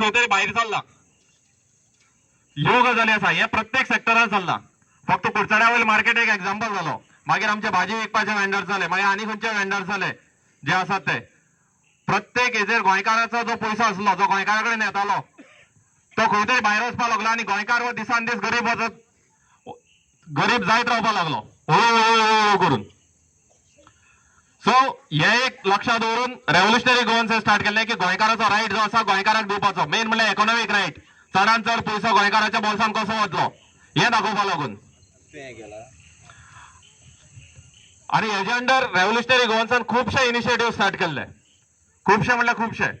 खंय तरी भायर चल्ला. ह्यो गजाली आसा, हे प्रत्येक सेक्टरान चल्ला. फक्त कुडचड्या वयले मार्केट एक एग्जाम्पल जालो, मागीर आमचे भाजी विकपाचे वेंडर्स जाले, मागीर आनी खंयचे वेंडर्स जाले जे आसात ते. प्रत्येक हेजेर गोंयकाराचो जो पयसो आसलो, जो गोंयकारा कडेन येतालो, तो खंय तरी भायर वचपाक लागलो आनी गोंयकार हो दिसान दीस गरीब वचत, गरीब जायत रावपाक लागलो हळू हळू हळू करून. सो हे एक लक्षात दवरून रेव्होल्युशनरी गोवन्स हे स्टार्ट केल्ले की गोंयकाराचो रायट जो आसा गोंयकाराक दिवपाचो. मेन म्हणल्यार इकॉनॉमीक रायट, चडान चड पयसो गोंयकाराच्या बोल्सान कसो वतलो हें दाखोवपा लागून. आनी हेजे अंडर रेव्होल्युशनरी गोवन्सान खुबशे इनिशिएटीव स्टार्ट केल्ले, खुबशे म्हणल्यार खुबशे.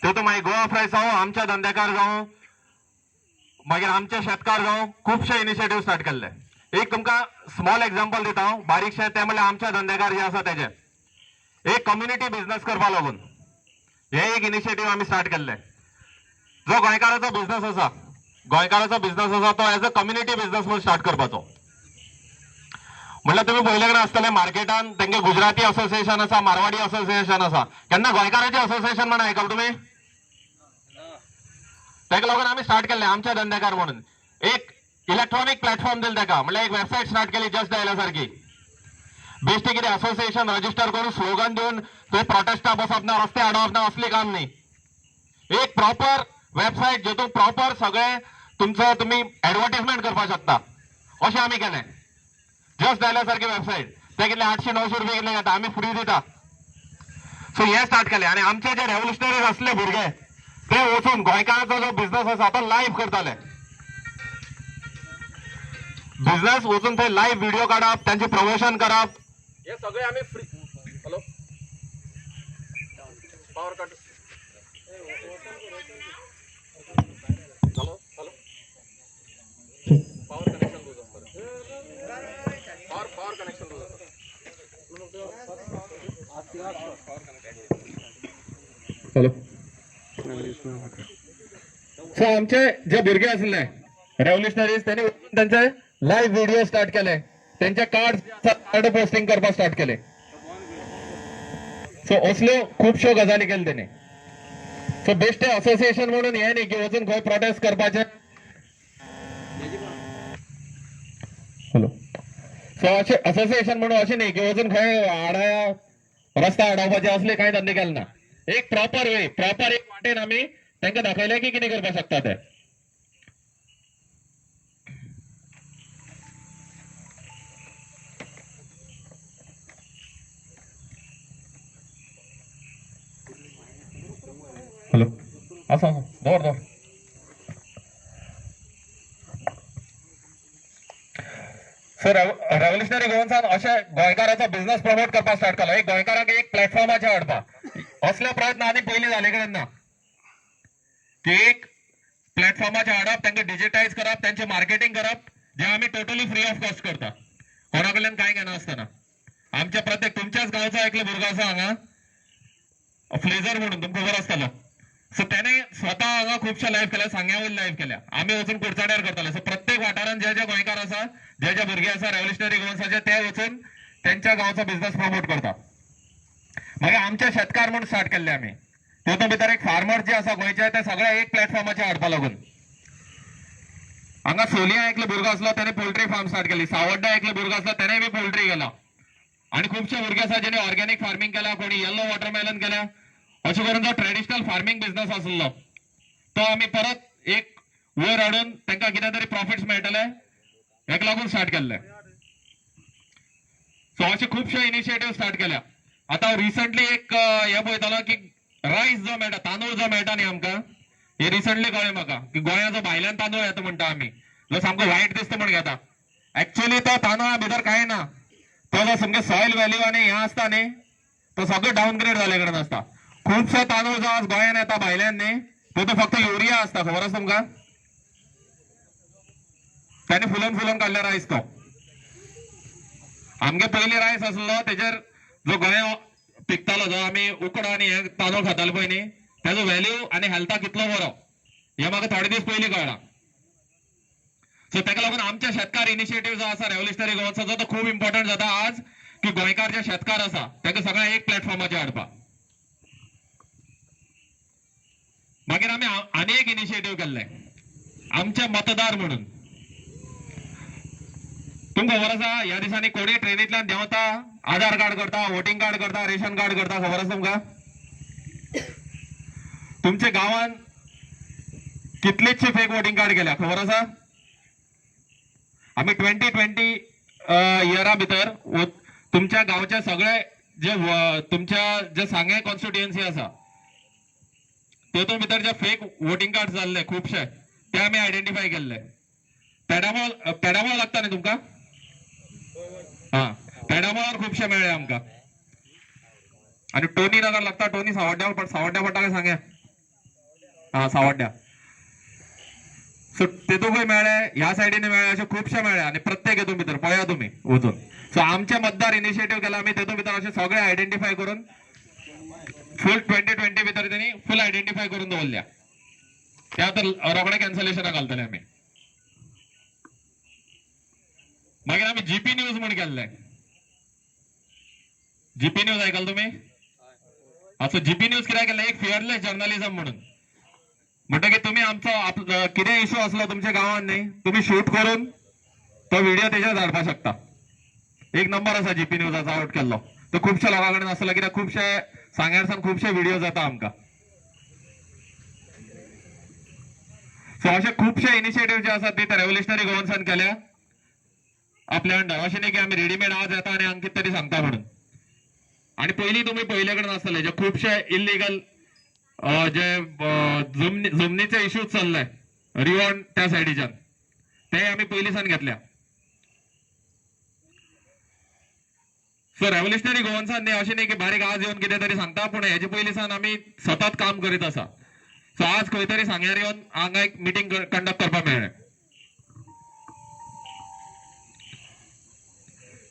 तितून मागीर गोवा फ्राय जावं, आमच्या धंदेकार जावं, मागीर आमचे शेतकार जावं, खुबशे इनिशिएटीव स्टार्ट केल्ले. एक तुमकां स्मॉल एग्जाम्पल दिता हांव बारीकशें, तें म्हणल्यार आमच्या धंदेकार जे आसा तेजे एक कम्युनिटी बिझनस करपा लागून हे एक इनिशिएटीव आमी स्टार्ट केल्ले. जो गोंयकाराचो बिझनस आसा, गोंयकाराचो बिझनस आसा तो एज अ कम्युनिटी बिझनस म्हणून स्टार्ट करपाचो. म्हणल्यार तुमी पळयले कडेन आसतले मार्केटान तेंगे गुजराती असोसिएशन आसा, मारवाडी असोसिएशन आसा. केन्ना गोंयकाराचें असोसिएशन म्हणून आयकलां तुमी? ताका लागून आमी स्टार्ट केल्लें आमच्या धंदेकार म्हणून एक इलेक्ट्रॉनीक प्लॅटफॉर्म दिले ताका. म्हणल्यार एक वेबसायट स्टार्ट केली जस्ट डायला सारकी. बेश्टे कितें असोसिएशन रजिस्टर करून स्लोगन दिवन थंय प्रोटेस्टा बसप ना, रस्ते आडोवप ना, असली काम न्ही. एक प्रॉपर वेबसायट जेतून प्रॉपर सगळें तुमचो तुमी एडवर्टीजमेंट करपाक शकता अशें आमी केलें. जस्ट डायला सारकी वेबसायट, ते कितले 800-900 रुपये कितले घेता, आमी फ्री दिता. सो हे स्टार्ट केलें आनी आमचे जे रेव्होल्युशनरीज आसले भुरगे ते वचून गोंयकाराचो जो बिझनस आसा तो लायव्ह करताले. बिझनस वचून थंय लायव्ह व्हिडिओ काडप, त्यांचे प्रमोशन करप, हे सगळे आमी free. Hello, power cut. Hello hello, power connection lose आसता, पावर कनेक्शन लूज आसता. हॅलो, सो आमचे जे भुरगे आसले रेव्होल्युशनरीज त्यांनी त्यांचे लायव्ह व्हिडिओ स्टार्ट केले, त्यांचे कार्ड कार्ड पोस्टिंग करपाक स्टार्ट केले. सो असल्यो खुबश्यो गजाली केले तेणी. सो बेश्टे असोसिएशन म्हणून हे न्ही की वचून खंय प्रोटेस्ट करपाचे. हॅलो, सो अशें असोसिएशन म्हणून अशें न्ही की वचून खंय आडाया रस्ता आडावपाचे, असले कांय धंदे केले ना. एक प्रॉपर वे, प्रॉपर एक वाटेन आमी तांकां दाखयलें की कितें करपाक शकता ते. हॅलो, आसा आसा, दवर दवर. सो रेव्होल्युशनरी गोवन्सान अशें गोंयकाराचो बिझनस प्रमोट करपाक स्टार्ट केलो. एक गोंयकाराक एक प्लॅटफॉर्माचेर हाडपाक असले प्रयत्न आनी पयलीं जाले कडेन ना की एक प्लॅटफॉर्माचेर हाडप, तांकां डिजिटायज करप, तांचें मार्केटींग करप, जें आमी टोटली फ्री ऑफ कॉस्ट करता, कोणा कडल्यान कांय घेनासतना. आमच्या प्रत्येक तुमच्याच गांवचो एकलो भुरगो आसा हांगा, फ्लेजर म्हणून, तुमकां खबर आसतलो. सो त्याने स्वता हांगा खुबशे लायव्ह केल्या, सांग्या वयले लायव्ह केल्या, आमी वचून कुडचड्यार करताले. सो प्रत्येक वाठारांत जे जे गोंयकार आसा, जे जे भुरगे आसा रेव्होल्युशनरी गोवन्साचे, ते वचून त्यांच्या गांवचो बिझनस प्रमोट करता. मागीर आमचे शेतकार म्हूण स्टार्ट केल्ले आमी, तितून भितर एक फार्मर जे आसा गोंयचे ते सगळे एक प्लॅटफॉर्माचेर हाडपा लागून. हांगा सोलिया एकलो भुरगो आसलो, त्याने पोल्ट्री फार्म स्टार्ट केली. सावड्डा एकलो भुरगो आसलो, त्याने बी पोल्ट्री केला. आणि खुबशे भुरगे आसा जेणे ऑर्गॅनिक फार्मिंग केला, कोणी येल्लो वॉटरमेलन केल्या. अशें करून जो ट्रेडिशनल फार्मिंग बिझनस आसलो तो आमी परत एक वयर हाडून तांकां कितें तरी प्रॉफिट्स मेळटले हेका लागून स्टार्ट केल्ले. सो अशे खुबशे इनिशिएटीव स्टार्ट केल्या. आतां रिसंटली एक हें पळयतालो की रायस जो मेळटा, तांदूळ जो मेळटा न्ही आमकां, हे रिसंटली कळ्ळें म्हाका की गोंया जो भायल्यान तांदूळ येता म्हणटा आमी, जो सामको वायट दिसता म्हण घेता, एक्चुअली तो तांदळा भितर कांय ना. तो जो सामके सॉयल व्हॅल्यू आनी हें आसता न्ही, तो सगळो डावनग्रेड जाल्ले कडेन आसता. खुबसो तांदूळ जो आज गोंयान येता भायल्यान न्ही, तो फक्त युरिया आसता, खबर आसा तुमकां? त्याने फुलोवन फुलोवन काडले रायस. तो आमगे पयलीं रायस आसलो तेजेर जो गोंया पिकतालो, जो आमी उकडो आनी हे तांदूळ खाताले पळय न्ही, तेजो व्हॅल्यू आनी हेल्थाक कितलो बरो हें म्हाका थोडे दीस पयलीं कळ्ळां. सो ताका लागून आमचे शेतकार इनिशिएटीव जो आसा रेव्होल्युशनरी गोवन्साचो, तो खूब इम्पॉर्टंट जाता आज की गोंयकार जे शेतकार आसा तांकां सगळ्यांक एक प्लॅटफॉर्माचेर हाडपाक. मागीर आमी आनी एक इनिशिएटीव केल्लें आमचे मतदार म्हणून. तुमकां खबर आसा ह्या दिसांनी कोणी ट्रेनींतल्यान देंवता, आधार कार्ड करता, वोटिंग कार्ड करता, रेशन कार्ड करता, खबर आसा तुमकां? तुमच्या गांवान कितलीचशी फेक वोटिंग कार्ड गेल्या, खबर आसा? आमी 2020 इयरा भितर तुमच्या गांवचे सगळे जे तुमच्या जे सांगे कॉन्स्टिट्युएन्सी आसा तेतून भितर जे फेक वोटिंग कार्ड जाल्ले खुबशे ते आमी आयडेंटिफाय केल्ले. पेडामोल, पेडामोल लागता न्ही तुमकां? हा, पेडामोलार खुबशे मेळ्ळे आमकां. आनी टोनी नगर लागता, टोनी सावड्ड्या, सावड्ड्या पडटा काय सांगे? हा, सावड्ड्या. सो तेतूंकय मेळ्ळे, ह्या सायडीन मेळ्ळे, अशे खुबशे मेळ्ळे. आनी प्रत्येक हेतून भितर पळया तुमी वचून. सो आमचे मतदार इनिशिएटीव केला आमी, तेतून भितर अशे सगळे आयडेंटिफाय करून फूल 2020 भितर तेणी फूल आयडेंटिफाय करून दवरल्या. ते आतां रोखडे कॅन्सलेशनाक घालतले आमी. मागीर आमी जीपी न्यूज म्हूण केल्ले. जीपी न्यूज आयकल तुमी? असो जीपी न्यूज कित्याक केल्लें? एक फियरलेस जर्नलिझम म्हणून. म्हणटकीर तुमी आमचो कितें इशू आसलो तुमच्या गांवांत न्ही, तुमी शूट करून तो व्हिडिओ तेजेर धाडपाक शकता. एक नंबर आसा जीपी न्यूजाचो आवट केल्लो, तो खुबश्या लोकां कडेन आसलो, कित्याक खुबशे सांग्यार सावन खुबशे व्हिडिओ जाता आमकां. सो अशे खुबशे इनिशिएटीव जे आसात ते रेव्होल्युशनरी गोवन्सान केल्या आपल्या अंडर. अशें न्ही की आमी रेडीमेड आज येता आनी हांगा कितें तरी सांगता म्हणून. आनी पयलीं तुमी पयले कडेन आसतले जे खुबशे इल्लिगल जे जमनीचे इश्यूज चल्ले रिवॉन त्या सायडीच्यान, ते आमी पयलीं सावन घेतल्या. सो रेव्होल्युशनरी गोवन्सान न्ही अशें न्ही की बारीक आज येवन कितें तरी सांगता, पूण हेजे पयलीं सावन आमी सतत काम करीत आसा. सो आज खंय तरी सांग्यार येवन हांगा एक मिटींग कंडक्ट करपाक मेळ्ळें.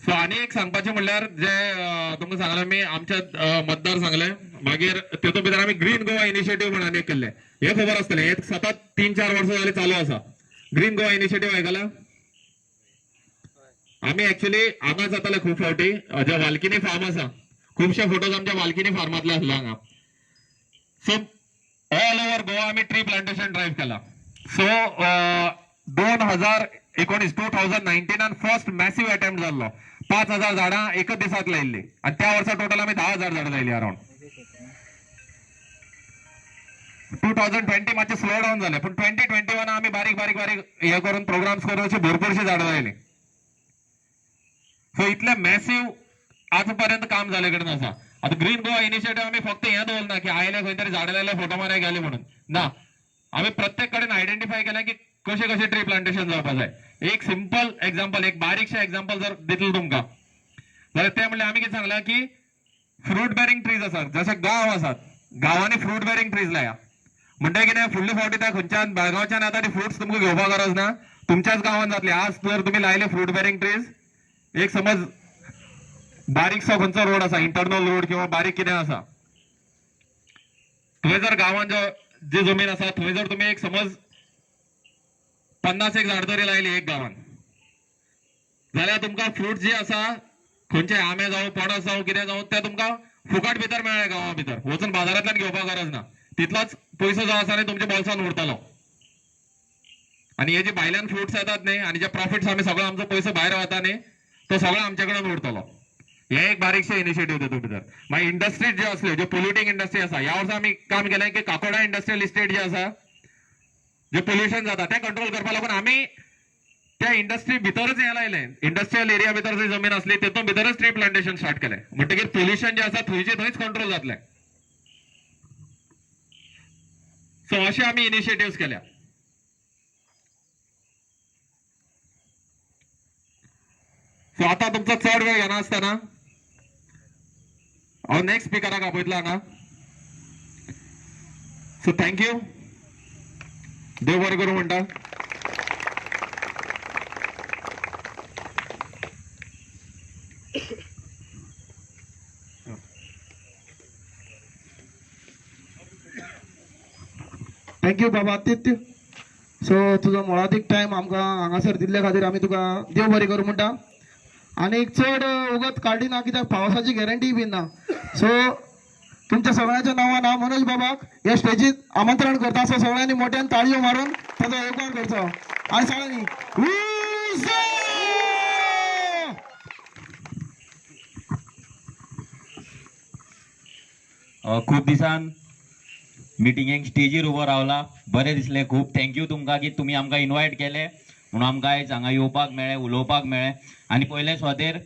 सो आनी एक सांगपाचें म्हणल्यार जे तुमकां सांगलें आमी आमच्या मतदार सांगले, मागीर तेतून भितर आमी ग्रीन गोवा इनिशिएटीव म्हणून आनी एक केल्लें. हें खबर आसतलें, हें सतत 3-4 वर्सां जालीं चालू आसा. ग्रीन गोवा इनिशिएटीव आयकलां? आमी एक्चुअली हांगा जाताले खूब फावटी, जे वाल्किनी फार्म आसा, खुबशे फोटोज आमच्या वाल्किनी फार्मांतले आसले हांगा. सो ऑल ओव्हर गोवा आमी ट्री प्लांटेशन ड्रायव्ह केला. सो 2019, 2019 फर्स्ट मॅसिव्ह अटेम्प्ट जाल्लो, 5,000 झाडां एकच दिसाक लायिल्ली आनी त्या वर्सा टोटल आमी 10,000 झाडां लायली अरावंड. 2020 मातशें स्लो डावन जालें, पूण 2021 आमी बारीक बारीक बारीक हे करून प्रोग्राम्स करून अशी भरपूरशी झाडां लायली. सो इतलें मॅसिव्ह आज पर्यंत काम जाले कडेन आसा. आतां ग्रीन गोवा इनिशिएटीव आमी फक्त हें दवरना की आयले खंय तरी झाडां लायले, फोटो मारले गेले म्हणून ना, आमी प्रत्येक कडेन आयडेंटिफाय केलें की कशें कशें ट्री प्लांटेशन जावपा जाय. एक सिंपल एग्जाम्पल, एक बारीकशें एग्जाम्पल जर दितलो तुमकां जाल्यार तें म्हणल्यार आमी कितें सांगलां की फ्रूट बेरिंग ट्रीज आसात, जशे गांव आसात, गांवांनी फ्रूट बेरिंग ट्रीज लाया. म्हणटा कितें फुडले फावटी त्या खंयच्यान बेळगांवच्यान येता ती फ्रुट्स तुमकां घेवपाक गरज ना, तुमच्याच गांवांत जातली. आज जर तुमी लायले फ्रूट बेरिंग ट्रीज, एक समज बारीकसो खंयचो रोड आसा, इंटरनल रोड किंवा बारीक कितें आसा, थंय जर गांवांत जो जी जमीन आसा थंय जर तुमी एक समज 50 एक झाड तरी लायली एक गांवान, जाल्यार तुमकां फ्रूट जी आसा खंयचे आंबे जावं पणस जावं कितें जावं ते तुमकां फुकट भितर मेळ्ळे गांवा भितर, वचून बाजारांतल्यान घेवपाक गरज ना. तितलोच पयसो जो आसा न्ही तुमच्या बोल्सान उरतलो. आनी हे जे भायल्यान फ्रुट्स येतात न्ही आनी जे प्रॉफिट्स आमी सगळो आमचो पयसो भायर वता न्ही तो सगळो आमचे कडेन उरतलो. हे एक बारीकशें इनिशिएटीव तेतून भितर. मागीर इंडस्ट्रीज ज्यो आसल्यो, ज्यो पोल्युटींग इंडस्ट्री आसा, ह्या वर्सा आमी काम केलें की काकोडा इंडस्ट्रियल इस्टेट जे आसा, जे पोल्युशन जाता तें कंट्रोल करपा लागून आमी त्या इंडस्ट्री भितरच हें लायलें. इंडस्ट्रियल एरिया भितर जी जमीन आसली तेतून भितरच ट्री प्लांटेशन स्टार्ट केलें, म्हणटकीर पोल्युशन जें आसा थंयचे थंयच कंट्रोल जातलें. सो अशे आमी इनिशिएटिव्स केल्या. सो आतां तुमचो चड वेळ घेनासतना हांव नेक्स्ट स्पिकराक आपयतलो हांगा. सो thank you, देव बरें करूं म्हणटा. Thank you बाबा आदित्य. सो तुजो मोलादीक टायम आमकां हांगासर दिल्ल्या खातीर आमी तुका देव बरें करूं म्हणटा. आनी चड वगत काडली ना कित्याक पावसाची गॅरंटी बी ना. सो तुमच्या सगळ्यांच्या नांवान हांव मनोज बाबाक ह्या स्टेजीत आमंत्रण करता. सो सगळ्यांनी मोठ्यान ताळयो मारून ताचो येवकार करचो आनी सगळ्यांनी हुजा! खूब दिसान मिटिंगेक स्टेजीर उबो रावला, बरें दिसलें खूब. Thank you तुमकां की तुमी आमकां इनवायट केले म्हणून आमकां आयज हांगा येवपाक मेळ्ळें, उलोवपाक मेळ्ळें. आनी पयले सुवातेर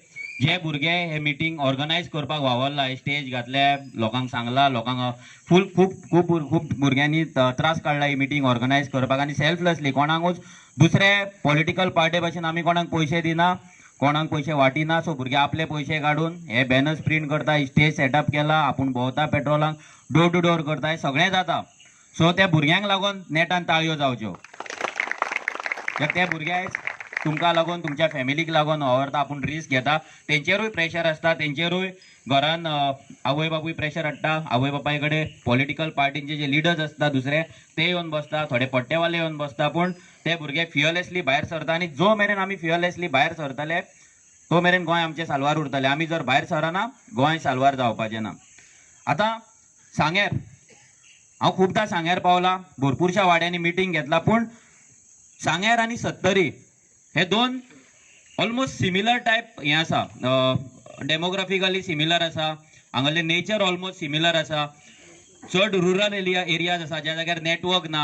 जे भुरगे हे मिटींग ऑर्गनायज करपाक वावरला, स्टेज घातले, लोकांक सांगला, लोकांक फूल खूब खूब खूब भुरग्यांनी त्रास काडला ही मिटींग ऑर्गनायज करपाक. आनी सेल्फलेसली, कोणाकूच दुसरे पॉलिटिकल पार्टे भशेन आमी कोणाक पयशे दिना, कोणाक पयशे वाटिना. सो भुरगे आपले पयशे काडून हे बॅनर्स प्रिंट करता, स्टेज सेटअप केला, आपूण भोंवता पेट्रोलाक, डोर टू डोर करता, हें सगळें जाता. सो त्या भुरग्यांक लागून नेटान ताळयो जावच्यो, कित्याक ते भुरगे आयज तुमकां लागून, तुमच्या फॅमिलीक लागून वावरता, आपूण रिस्क घेता, तेंचेरूय प्रेशर आसता, तेंचेरूय घरान आवय बापूय प्रेशर हाडटा, आवय बापाय कडेन पॉलिटिकल पार्टींचे जे लिडर्स आसता दुसरे ते येवन बसता, थोडे पट्टेवाले येवन बसता, पूण ते भुरगे फियरलेसली भायर सरता. आनी जो मेरेन आमी फियरलेसली भायर सरतले तो मेरेन गोंय आमचें साल्वार उरतलें. आमी जर भायर सरना गोंय साल्वार जावपाचें ना. आतां सांगेर हांव खुबदां सांग्यार पावला, भरपूरश्या वाड्यांनी मिटींग घेतला, पूण सांग्यार आनी सत्तरी हे दोन ऑलमोस्ट सिमिलर टायप हें आसा, डेमोग्राफिकली सिमिलर आसा, हांगासरलें नेचर ऑलमोस्ट सिमिलर आसा. चड रुरल एरियाज आसा ज्या जाग्यार नेटवर्क ना,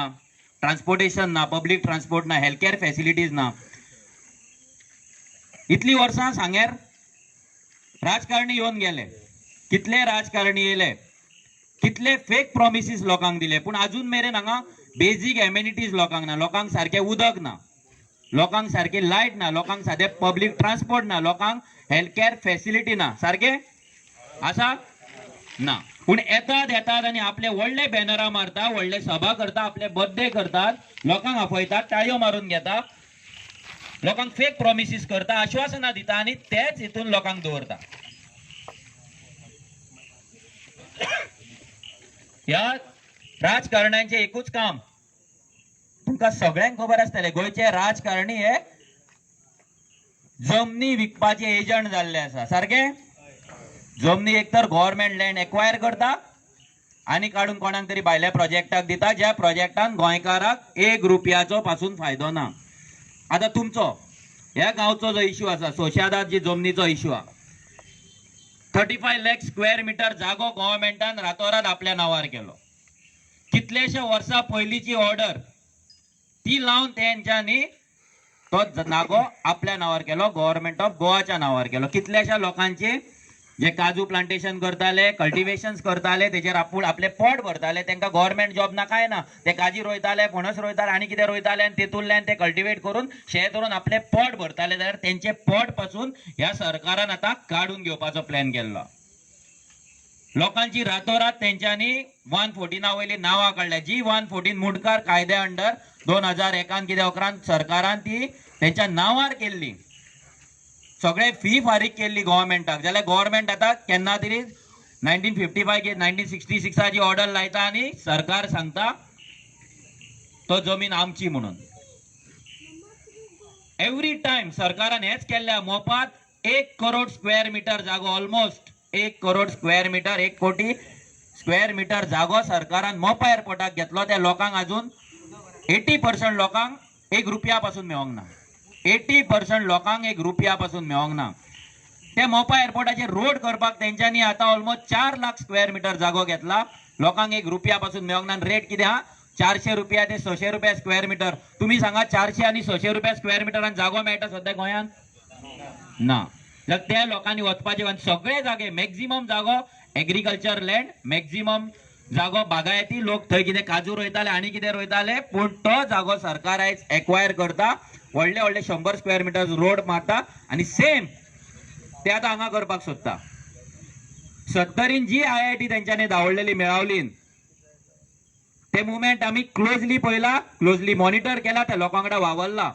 ट्रान्सपोर्टेशन ना, पब्लीक ट्रान्सपोर्ट ना, हेल्थ केअर फॅसिलिटीज ना. इतलीं वर्सां सांग्यार राजकारणी येवन गेले, कितले राजकारणी येयले, कितले फेक प्रॉमिसीस लोकांक दिले, पूण अजून मेरेन हांगा बेजीक एमेनिटीज लोकांक ना. लोकांक सारकें उदक ना, लोकांक सारकी लायट ना, लोकांक सादें पब्लीक ट्रान्सपोर्ट ना, लोकांक हेल्थ केअर फॅसिलिटी ना. सारकें आसा ना? पूण येतात येतात आनी आपले व्हडले बॅनरां मारता, व्हडले सभा करता, आपले बर्थडे करतात, लोकांक आपयतात, टाळयो मारून घेता, लोकांक फेक प्रॉमिसीस करता, आश्वासनां दिता आनी तेच हितून लोकांक दवरता. ह्या राजकारण्यांचें एकूच काम, तुमकां सगळ्यांक खबर आसतलें, गोंयचे राजकारणी हे जमनी विकपाचे एजंट जाल्ले आसा. सारकें? जमनी एक तर गव्हर्मेंट लँड एक्वायर करता आनी काडून कोणाक तरी भायल्या प्रोजेक्टाक दिता, ज्या प्रोजेक्टान गोंयकाराक एक रुपयाचो पासून फायदो ना. आतां तुमचो ह्या गांवचो जो इश्यू आसा, सोशादाद जी जमनीचो इश्यू आसा, 35 लाख स्क्वेअर मिटर जागो गव्हर्मेंटान रातोरात आपल्या नांवार केलो. कितलेशे वर्सां पयलींची ऑर्डर ती लावन तेंच्यांनी तो जागो आपल्या नांवार केलो, गव्हर्मेंट ऑफ गोवाच्या नांवार केलो. कितल्याश्या लोकांचे जे काजू प्लांटेशन करताले, कल्टिवेशन्स करताले, तेजेर आपूण आपलें पोट भरताले, तांकां गव्हर्मेंट जॉब ना कांय ना, ते काजी रोयताले, फणस रोयताले आनी कितें रोयताले आनी तेतूंतल्यान ते कल्टिवेट करून शेत रोवन आपलें पोट भरताले. जाल्यार तेंचें पोट पासून ह्या सरकारान आतां काडून घेवपाचो प्लॅन केल्लो. लोकांची रातोरात तेंच्यांनी 114 वयली नांवां काडल्या, जी 114 मुंडकार कायद्या अंडर 2001 कितें 11 सरकारान ती तेंच्या नांवार केल्ली, सगळे फी फारीक केल्ली गव्हर्मेंटाक. जाल्यार गव्हर्मेंट आतां केन्ना तरी 1955 1966 ऑर्डर लायता आनी सरकार सांगता तो जमीन आमची म्हणून. एवरी टायम सरकारान हेंच केल्लें. मोपात 1 करोड स्क्वेअर मिटर जागो, ऑलमोस्ट 1 करोड स्क्वेअर मिटर, 1 कोटी स्क्वेअर मिटर जागो सरकारान मोपा एअरपोर्टाक घेतलो. त्या लोकांक अजून 80% लोकांक 1 रुपया पासून मेळोंक ना, 80% लोकांक 1 रुपया पासून मेळोंक ना. ते मोपा एअरपोर्टाचेर रोड करपाक तेंच्यांनी आतां ऑलमोस्ट 4 लाख स्क्वेअर मिटर जागो घेतला, लोकांक 1 रुपया पासून मेळोंक ना. रेट कितें आहा? 400 रुपया ते 600 रुपया स्क्वेअर मिटर. तुमी सांगा, 400 आनी 600 रुपया स्क्वेअर मिटरान जागो मेळटा सद्या गोंयांत? ना. जाल्यार त्या लोकांनी वचपाचे सगळे जागे, मॅक्झिमम जागो एग्रीकल्चर लँड, मॅक्झिमम जागो बागायती, लोक थंय कितें काजू रोयताले आनी कितें रोयताले, पूण तो जागो सरकार आयज एक्वायर करता, व्हडले व्हडले 100 स्क्वेअर मिटर रोड मारता आनी सेम ते आतां हांगा करपाक सोदता. सत्तरीन जी IIT तेंच्यांनी दावडलेली मेळावलीन, ते मुवमेंट आमी क्लोजली पळयला, क्लोजली मॉनिटर केला, त्या लोकां वांगडा वावरला.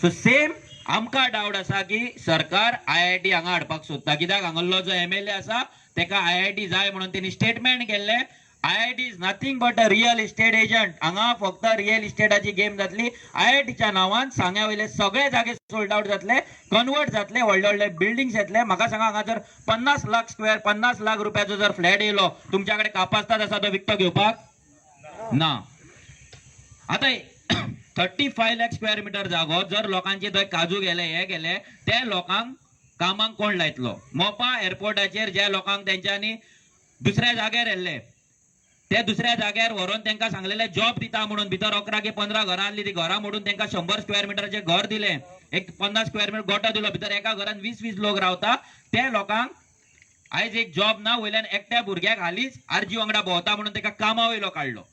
सो सेम आमकां डावट आसा की सरकार IIT हांगा हाडपाक सोदता, कित्याक हांगासरलो जो MLA आसा तेका IIT जाय म्हणून तेणी स्टेटमेंट केल्लें. IIT is nothing but a real estate agent. हांगा फक्त रियल इस्टेटाची गेम जातली. आयआयटीच्या नांवान सांग्या वयले सगळे जागे सोल्ड आउट जातले, कन्वर्ट जातले, व्हडले व्हडले बिल्डिंग्स येतले. म्हाका सांगा, हांगा जर 50 लाख स्क्वेअर, 50 लाख रुपयाचो जर फ्लॅट येयलो, तुमच्या कडेन कापास्ताद आसा तो विकतो घेवपाक ना. आता 35 लाख स्क्वेअर मिटर जागो जर लोकांचे थंय काजू गेले, हे गेले, ते लोकांक कामाक कोण लायतलो? मोपा एअरपोर्टाचेर ज्या लोकांक तेंच्यांनी दुसऱ्या जाग्यार येल्ले, ते दुसऱ्या जाग्यार व्हरून तांकां सांगलेले जॉब दिता म्हणून, भितर 11 की 15 घरां आहली, ती घरां मोडून तांकां 100 स्क्वेअर मिटराचें घर दिलें, एक 50 स्क्वेअर मिटर गोटो दिलो, भितर एका घरान 20-20 लोक रावता. ते लोकांक आयज एक जॉब ना. वयल्यान एकट्या भुरग्याक हालींच आरजी वांगडा भोंवता म्हणून ताका कामा वयलो काडलो.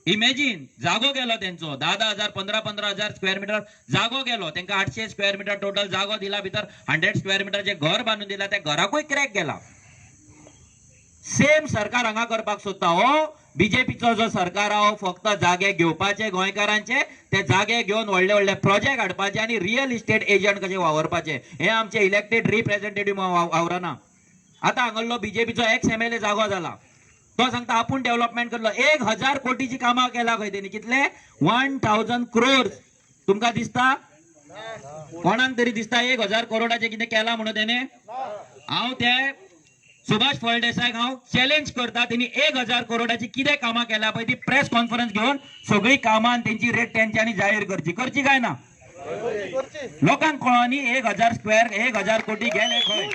इमेजीन, जागो गेलो तेंचो, 10-10 हजार, 15-15 हजार स्क्वेअर मिटर जागो गेलो. तांकां 800 स्क्वेअर मिटर टोटल जागो दिला, भितर 100 स्क्वेअर मिटरचें घर बांदून दिला, त्या घराकूय क्रॅक गेला. सेम सरकार हांगा करपाक सोदता. हो बीजेपीचो जो सरकार आहा, हो फक्त जागे घेवपाचे गोंयकारांचे, ते जागे घेवन व्हडले व्हडले प्रोजेक्ट हाडपाचे आनी रियल इस्टेट एजंट कशे वावरपाचे. हे आमचे इलेक्टेड रिप्रेझेंटेटिव्ह वावरना. आतां हांगल्लो बीजेपीचो एक्स एमएलए जागो जाला, तो सांगता आपूण डेव्हलपमेंट करलो. 1000 कोटीची कामां केला खंय तेणी. कितले? 1000 क्रोर्स. तुमकां दिसता? कोणाक तरी दिसता 1000 करोडाचे कितें केला म्हणून तेणे? हांव ते सुभाष फळदेसायक हांव चॅलेंज करता, तेणी 1000 करोडाची कितें कामां केल्या पळय ती प्रेस कॉन्फरन्स घेवन सगळीं कामां आनी तेंची रेट तेंच्यांनी जाहीर करची. करची काय ना? लोकांक कळोनी 1000 स्क्वेअर, 1000 कोटी गेले खंय.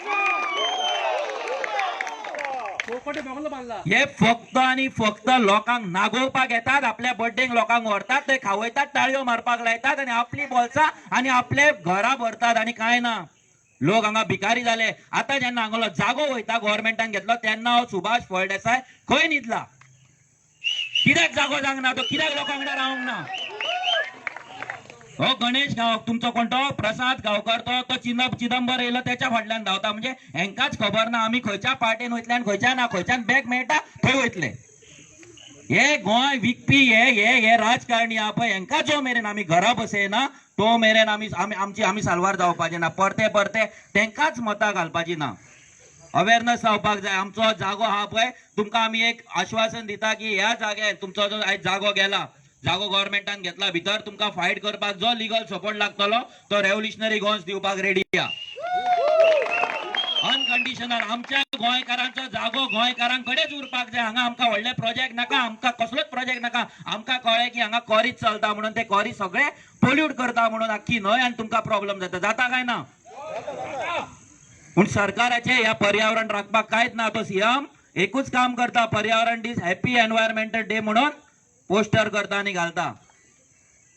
हे फक्त आणि फक्त लोकांक नागोवपाक येतात, आपल्या बर्थडेक लोकांक व्हरतात, ते खावयतात, टाळयो मारपाक लायतात आणि आपली बोल्सां आणि आपले घरां भरतात आणि काय ना. लोक हांगा भिकारी जाले. आतां जेन्ना हांगलो जागो वयता गव्हर्मेंटान घेतलो, तेन्ना हो सुभाष फळदेसाय खंय न्हिदला? कित्याक जागो जावंक ना तो? कित्याक लोकां वांगडा रावंक ना? हो गणेश गांव तुमचो कोण तो प्रसाद गांवकर, तो तो चिदंबर येयलो त्याच्या फाटल्यान धांवता. म्हणजे हेंकाच खबर ना आमी खंयच्या पार्टीन वयतले आनी खंयच्या ना. खंयच्यान बॅग मेळटा थंय वयतले. हे गोंय विकपी हे हे हे राजकारणी आहा पळय, हेंकां जो मेरेन आमी घरा बसयना तो मेरेन आमी आमी आमची आमी साल्वार जावपाचे ना. परते परते तेंकाच मतां घालपाची ना. अवेरनस जावपाक जाय. आमचो जागो आहा पळय, तुमकां आमी एक आश्वासन दिता की ह्या जाग्यार तुमचो जो आयज जागो गेला, जागो गव्हर्मेंटान घेतला, भितर तुमकां फायट करपाक जो लिगल सपोर्ट लागतलो तो रेव्होल्युशनरी गोवन्स दिवपाक रेडी आहा, अनकंडिशनल. आमच्या गोंयकारांचो जागो गोंयकारांकडेच उरपाक जाय. हांगा आमकां व्हडले प्रोजेक्ट नाका, आमकां कसलोच प्रोजेक्ट नाका. आमकां कळ्ळें की हांगा कॉरीज चलता म्हणून, ते कॉरी सगळे पोल्यूट करता म्हणून आख्खी न्हंय, आनी तुमकां प्रॉब्लम जाता. जाता काय ना? पूण सरकाराचे ह्या पर्यावरण राखपाक कांयच ना. तो सीएम एकूच काम करता, पर्यावरण दीस हॅपी एनवायरमेंटल डे म्हणून पोस्टर करता आनी घालता.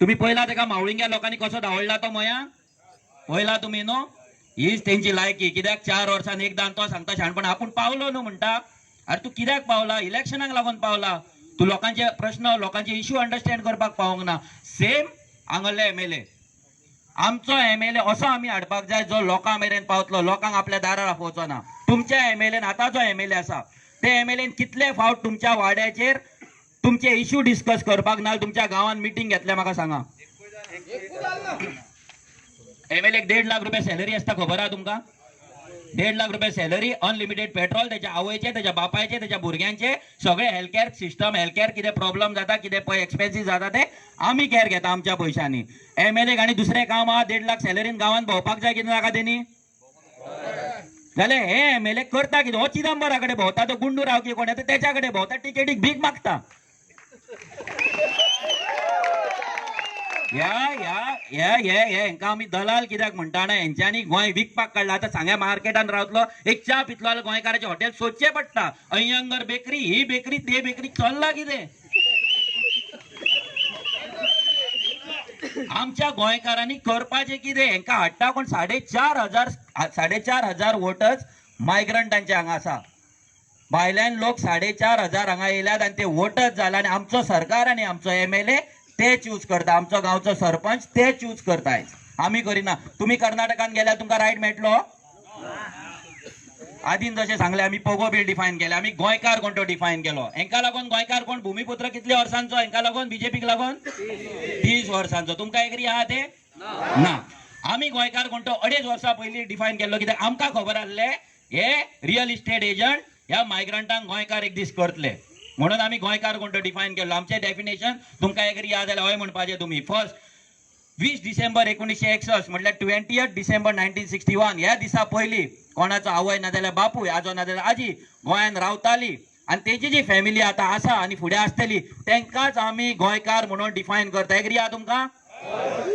तुम्ही पळयला तेका मावळिंग्या लोकांनी कसो धांवडला तो मया? पळयला तुमी न्हू? हीच तेंची लायकी. कित्याक 4 वर्सांनी एकदां तो सांगता शाणपण, आपूण पावलो न्हू म्हणटा. अरे तूं कित्याक पावला? इलेक्शनाक लागून पावला. तूं लोकांचे प्रश्न, लोकांचे इश्यू अंडरस्टँड करपाक पावोंक ना. सेम हांगल्ले एमएलए. आमचो एमएलए असो आमी हाडपाक जाय जो लोकां मेरेन पावतलो, लोकांक आपल्या दारार आपोवचो ना. तुमच्या एमएलएन, आतां जो एमएलए आसा ते एमएलएन कितले फावट तुमच्या वाड्याचेर तुमचे इश्यू डिस्कस करपाक ना तुमच्या गांवांत मिटींग घेतल्या, म्हाका सांगा. एमएलए 1.5 लाख रुपया सॅलरी आसता, खबर आहा तुमकां? 1.5 लाख रुपया सॅलरी, अनलिमिटेड पेट्रोल, त्याच्या आवयचे, त्याच्या बापायचे, त्याच्या भुरग्यांचे सगळे हेल्थकेअर सिस्टम, हेल्थकेअर कितें प्रॉब्लम जाता, कितें पळय एक्सपेन्सीस जाता ते आमी केअर घेता आमच्या पयशांनी. एमएलए आनी दुसरें काम आहा, 1.5 लाख सॅलरीन गांवांत भोंवपाक जाय कितें नाका तेणी? जाल्यार हे एमएलए करता कितें? हो चिदंबरा कडेन भोंवता, तो गुंडू राव की कोण येता तेच्या कडेन भोंवता, टिकेटीक भीक मागता. ह्या ह्या ह्या हे हे हेंकां आमी दलाल कित्याक म्हणटा ना, हेंच्यांनी गोंय विकपाक काडला. आतां सांग्या मार्केटान रावतलो, एक च्या पितलो जाल्यार गोंयकाराचें हॉटेल सोदचें पडटा. अय्यंगर बेकरी, ही बेकरी, ते बेकरी, चल्ला कितें? आमच्या गोंयकारांनी करपाचें कितें? हेंकां हाडटा कोण? 4500 वोटर्स मायग्रंटांचे हांगा आसा. भायल्यान लोक 4500 हांगा येयल्यात आनी ते वोटर्स जाले आनी आमचो सरकार आनी आमचो एमएलए ते चूज करता, आमचो गांवचो सरपंच ते चूज करता. आमी करिना. तुमी कर्नाटकान गेल्यार तुमकां रायट मेळटलो? आदीन जशें सांगलें, आमी पोगो बील डिफायन केलें, आमी गोंयकार कोण तो डिफायन केलो. हेंकां लागून गोंयकार कोण भुमीपुत्र कितले वर्सांचो? हेंकां लागून बीजेपीक लागून 30 वर्सांचो. तुमकां एग्री आहा ते ना? आमी गोंयकार कोण तो 2.5 वर्सां पयलीं डिफायन केल्लो, कित्याक आमकां खबर आसलें हे रियल इस्टेट एजंट ह्या मायग्रंटांक गोंयकार एक दीस करतले. म्हणून आमी गोंयकार कोण तो डिफायन केल्लो. आमचें डेफिनेशन तुमकां एग्री आहा जाल्यार हय म्हणपाचें तुमी. फर्स्ट 20 डिसेंबर 1961 म्हटल्यार 20 डिसेंबर 1961 ह्या दिसा पयलीं कोणाचो आवय ना जाल्यार बापूय, आजो ना जाल्यार आजी गोंयान रावताली आनी तेजी जी फॅमिली आतां आसा आनी फुडें आसतली तेंकाच आमी गोंयकार म्हणून डिफायन करता. एग्री आहा तुमकां?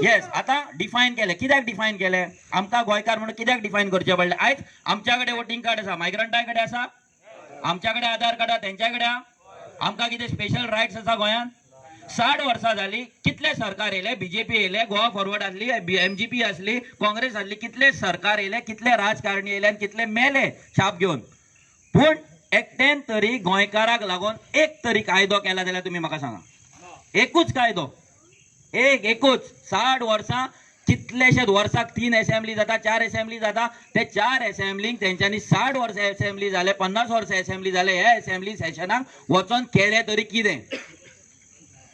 येस. आतां डिफायन केलें. कित्याक डिफायन केलें? आमकां गोंयकार म्हणून कित्याक डिफायन करचें पडलें? आयज आमच्या कडेन वोटींग कार्ड आसा, मायग्रंटा कडेन आसा, आमच्या कडेन आधार कार्ड आसा, तेंच्या कडेन आहा. आमकां कितें स्पेशल रायट्स आसा गोंयांत? 60 वर्सां जाली, कितले सरकार येयले? बीजेपी येयले, गोवा फॉरवर्ड आसली, एमजीपी आसली, काँग्रेस आसली, कितले सरकार येयले, कितले राजकारणी येयले आनी कितले मेले छाप घेवन. पूण एकट्यान तरी गोंयकाराक लागून एक तरी कायदो केला जाल्यार तुमी म्हाका सांगा. एकूच कायदो, एक एकूच. 60 वर्सां कितलेशेच वर्साक 3 एसेंब्ली जाता, 4 एसेंब्ली जाता. ते 4 एसेंब्लींक तेंच्यांनी 60 वर्सां एसेंब्ली जाले, 50 वर्सां एसेंब्ली जाले, ह्या एसेंब्ली सेशनाक वचोन केलें तरी कितें?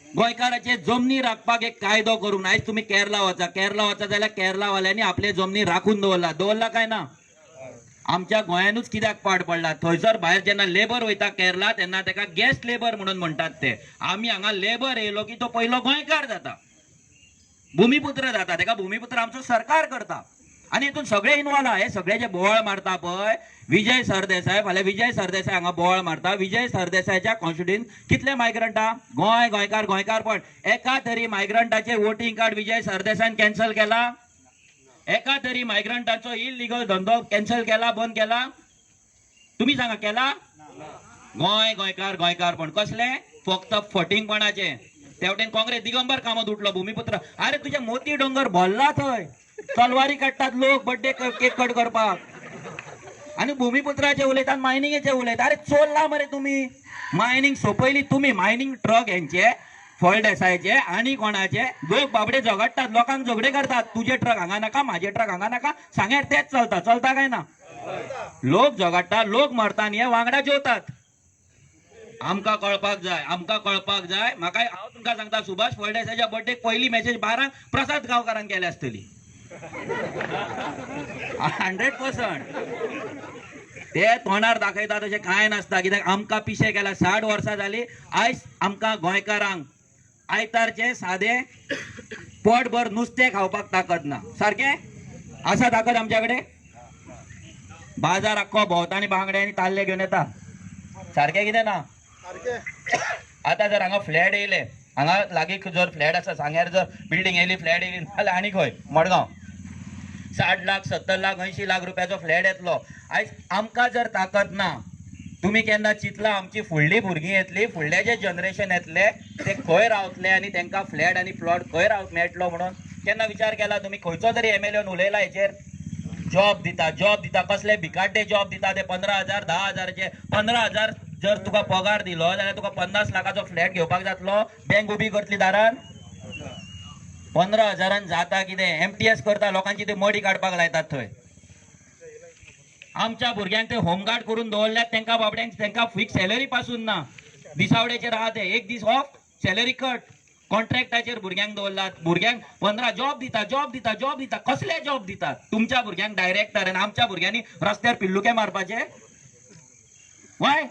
गोंयकाराचे जमनी राखपाक एक कायदो करूंक ना. आयज तुमी केरला वचा, केरला वचा जाल्यार केरलावाल्यांनी आपले जमनी राखून दवरला, दवरला काय ना? आमच्या गोंयानूच कित्याक पाड पडला? थंयसर भायर जेन्ना लेबर वयता केरला तेन्ना ताका गेस्ट लेबर म्हणून म्हणटात ते. आमी हांगा लेबर येयलो की तो पयलो गोंयकार जाता, भुमीपुत्र जाता, ताका भुमीपुत्र आमचो सरकार करता. आनी हितून सगळे इनवॉल्व आहा. हे सगळे जे बोवाळ मारता पळय, विजय सरदेसाय, फाल्यां विजय सरदेसाय हांगा बोवाळ मारता. विजय सरदेसायच्या कॉन्स्टिट्युएंट कितले मायग्रंट आहा? गोंय गोंयकार गोंयकार, पण एका तरी मायग्रंटाचे वोटींग कार्ड विजय सरदेसायन कॅन्सल केला? एका तरी मायग्रंटाचो इलिगल धंदो कॅन्सल केला, बंद केला? तुमी सांगा, केला? गोंय गोंयकार गोंयकार, पण कसले? फक्त फटींगपणाचे. तेवटेन काँग्रेस दिगंबर कामत उठलो भुमीपुत्र. अरे तुझे मोती डोंगर भरला, थंय तलवारी काडटात लोक बड्डे केक कट करपाक, आनी भुमीपुत्राचे उलयतात, मायनिंगेचे उलयतात. अरे चोरला मरे तुमी, मायनिंग सोंपयली तुमी. मायनिंग ट्रक हेंचे फळदेसायचे आनी कोणाचे. लोक बाबडे झगडटात, लोकांक झगडे करतात. तुजे ट्रक हांगा नाका, माझे ट्रक हांगा नाका, सांग्यार तेच चलता. चलता काय ना? लोक झगडटा, लोक मरता आनी हे वांगडा जेवतात. आमकां कळपाक जाय, आमकां कळपाक जाय. म्हाका हांव तुमकां सांगता, सुभाष फळदेसायच्या बर्थडेक पयली मॅसेज 12 प्रसाद गांवकारान केल्या आसतली, 100%. ते तोंडार दाखयता तशें कांय नासता. कित्याक आमकां पिशे केला. 60 वर्सां जाली आयज आमकां गोंयकारांक आयतारचे सादे पोटभर नुस्तें खावपाक ताकद ना. सारकें आसा ताकद आमच्या कडेन? बाजार आख्खो भोंवता आनी बांगडे आनी ताल्ले घेवन येता. सारकें कितें ना? आतां जर हांगा फ्लॅट येयले, हांगा लागीं जर फ्लॅट आसा, सांग्यार जर बिल्डींग येयली, फ्लॅट येयली जाल्यार आनी खंय मडगांव 60 लाख, 70 लाख, 80 लाख रुपयाचो फ्लॅट येतलो. आयज आमकां जर ताकद ना, तुमी केन्ना चिंतला आमची फुडली भुरगीं येतली, फुडले जे जनरेशन येतले ते खंय रावतले आनी तांकां फ्लॅट आनी प्लॉट खंय राव मेळटलो म्हणून केन्ना विचार केला तुमी? खंयचो तरी एमएलएन उलयला हेचेर? जॉब दिता, जॉब दिता, कसले भिकाड्डे जॉब दिता ते? 15,000, 10,000चे. 15,000 जर तुका पगार दिलो जाल्यार तुका 50 लाखाचो फ्लॅट घेवपाक जातलो? बँक उबी करतली दारान? 15,000 जाता कितें? एमटीएस करता, लोकांची ते मडी काडपाक लायतात थंय. आमच्या भुरग्यांक ते होमगार्ड करून दवरल्यात तांकां बाबड्यांक, तांकां फिक्स सॅलरी पासून ना, दिसावड्याचेर आहा ते. एक दीस ऑफ, सॅलरी कट. कॉन्ट्रॅक्टाचेर भुरग्यांक दवरलात. भुरग्यांक 15 जॉब दिता, जॉब दिता, जॉब दिता. कसले जॉब दितात? तुमच्या भुरग्यांक डायरेक्टर आनी आमच्या भुरग्यांनी रस्त्यार पिल्लुके मारपाचे? वाय?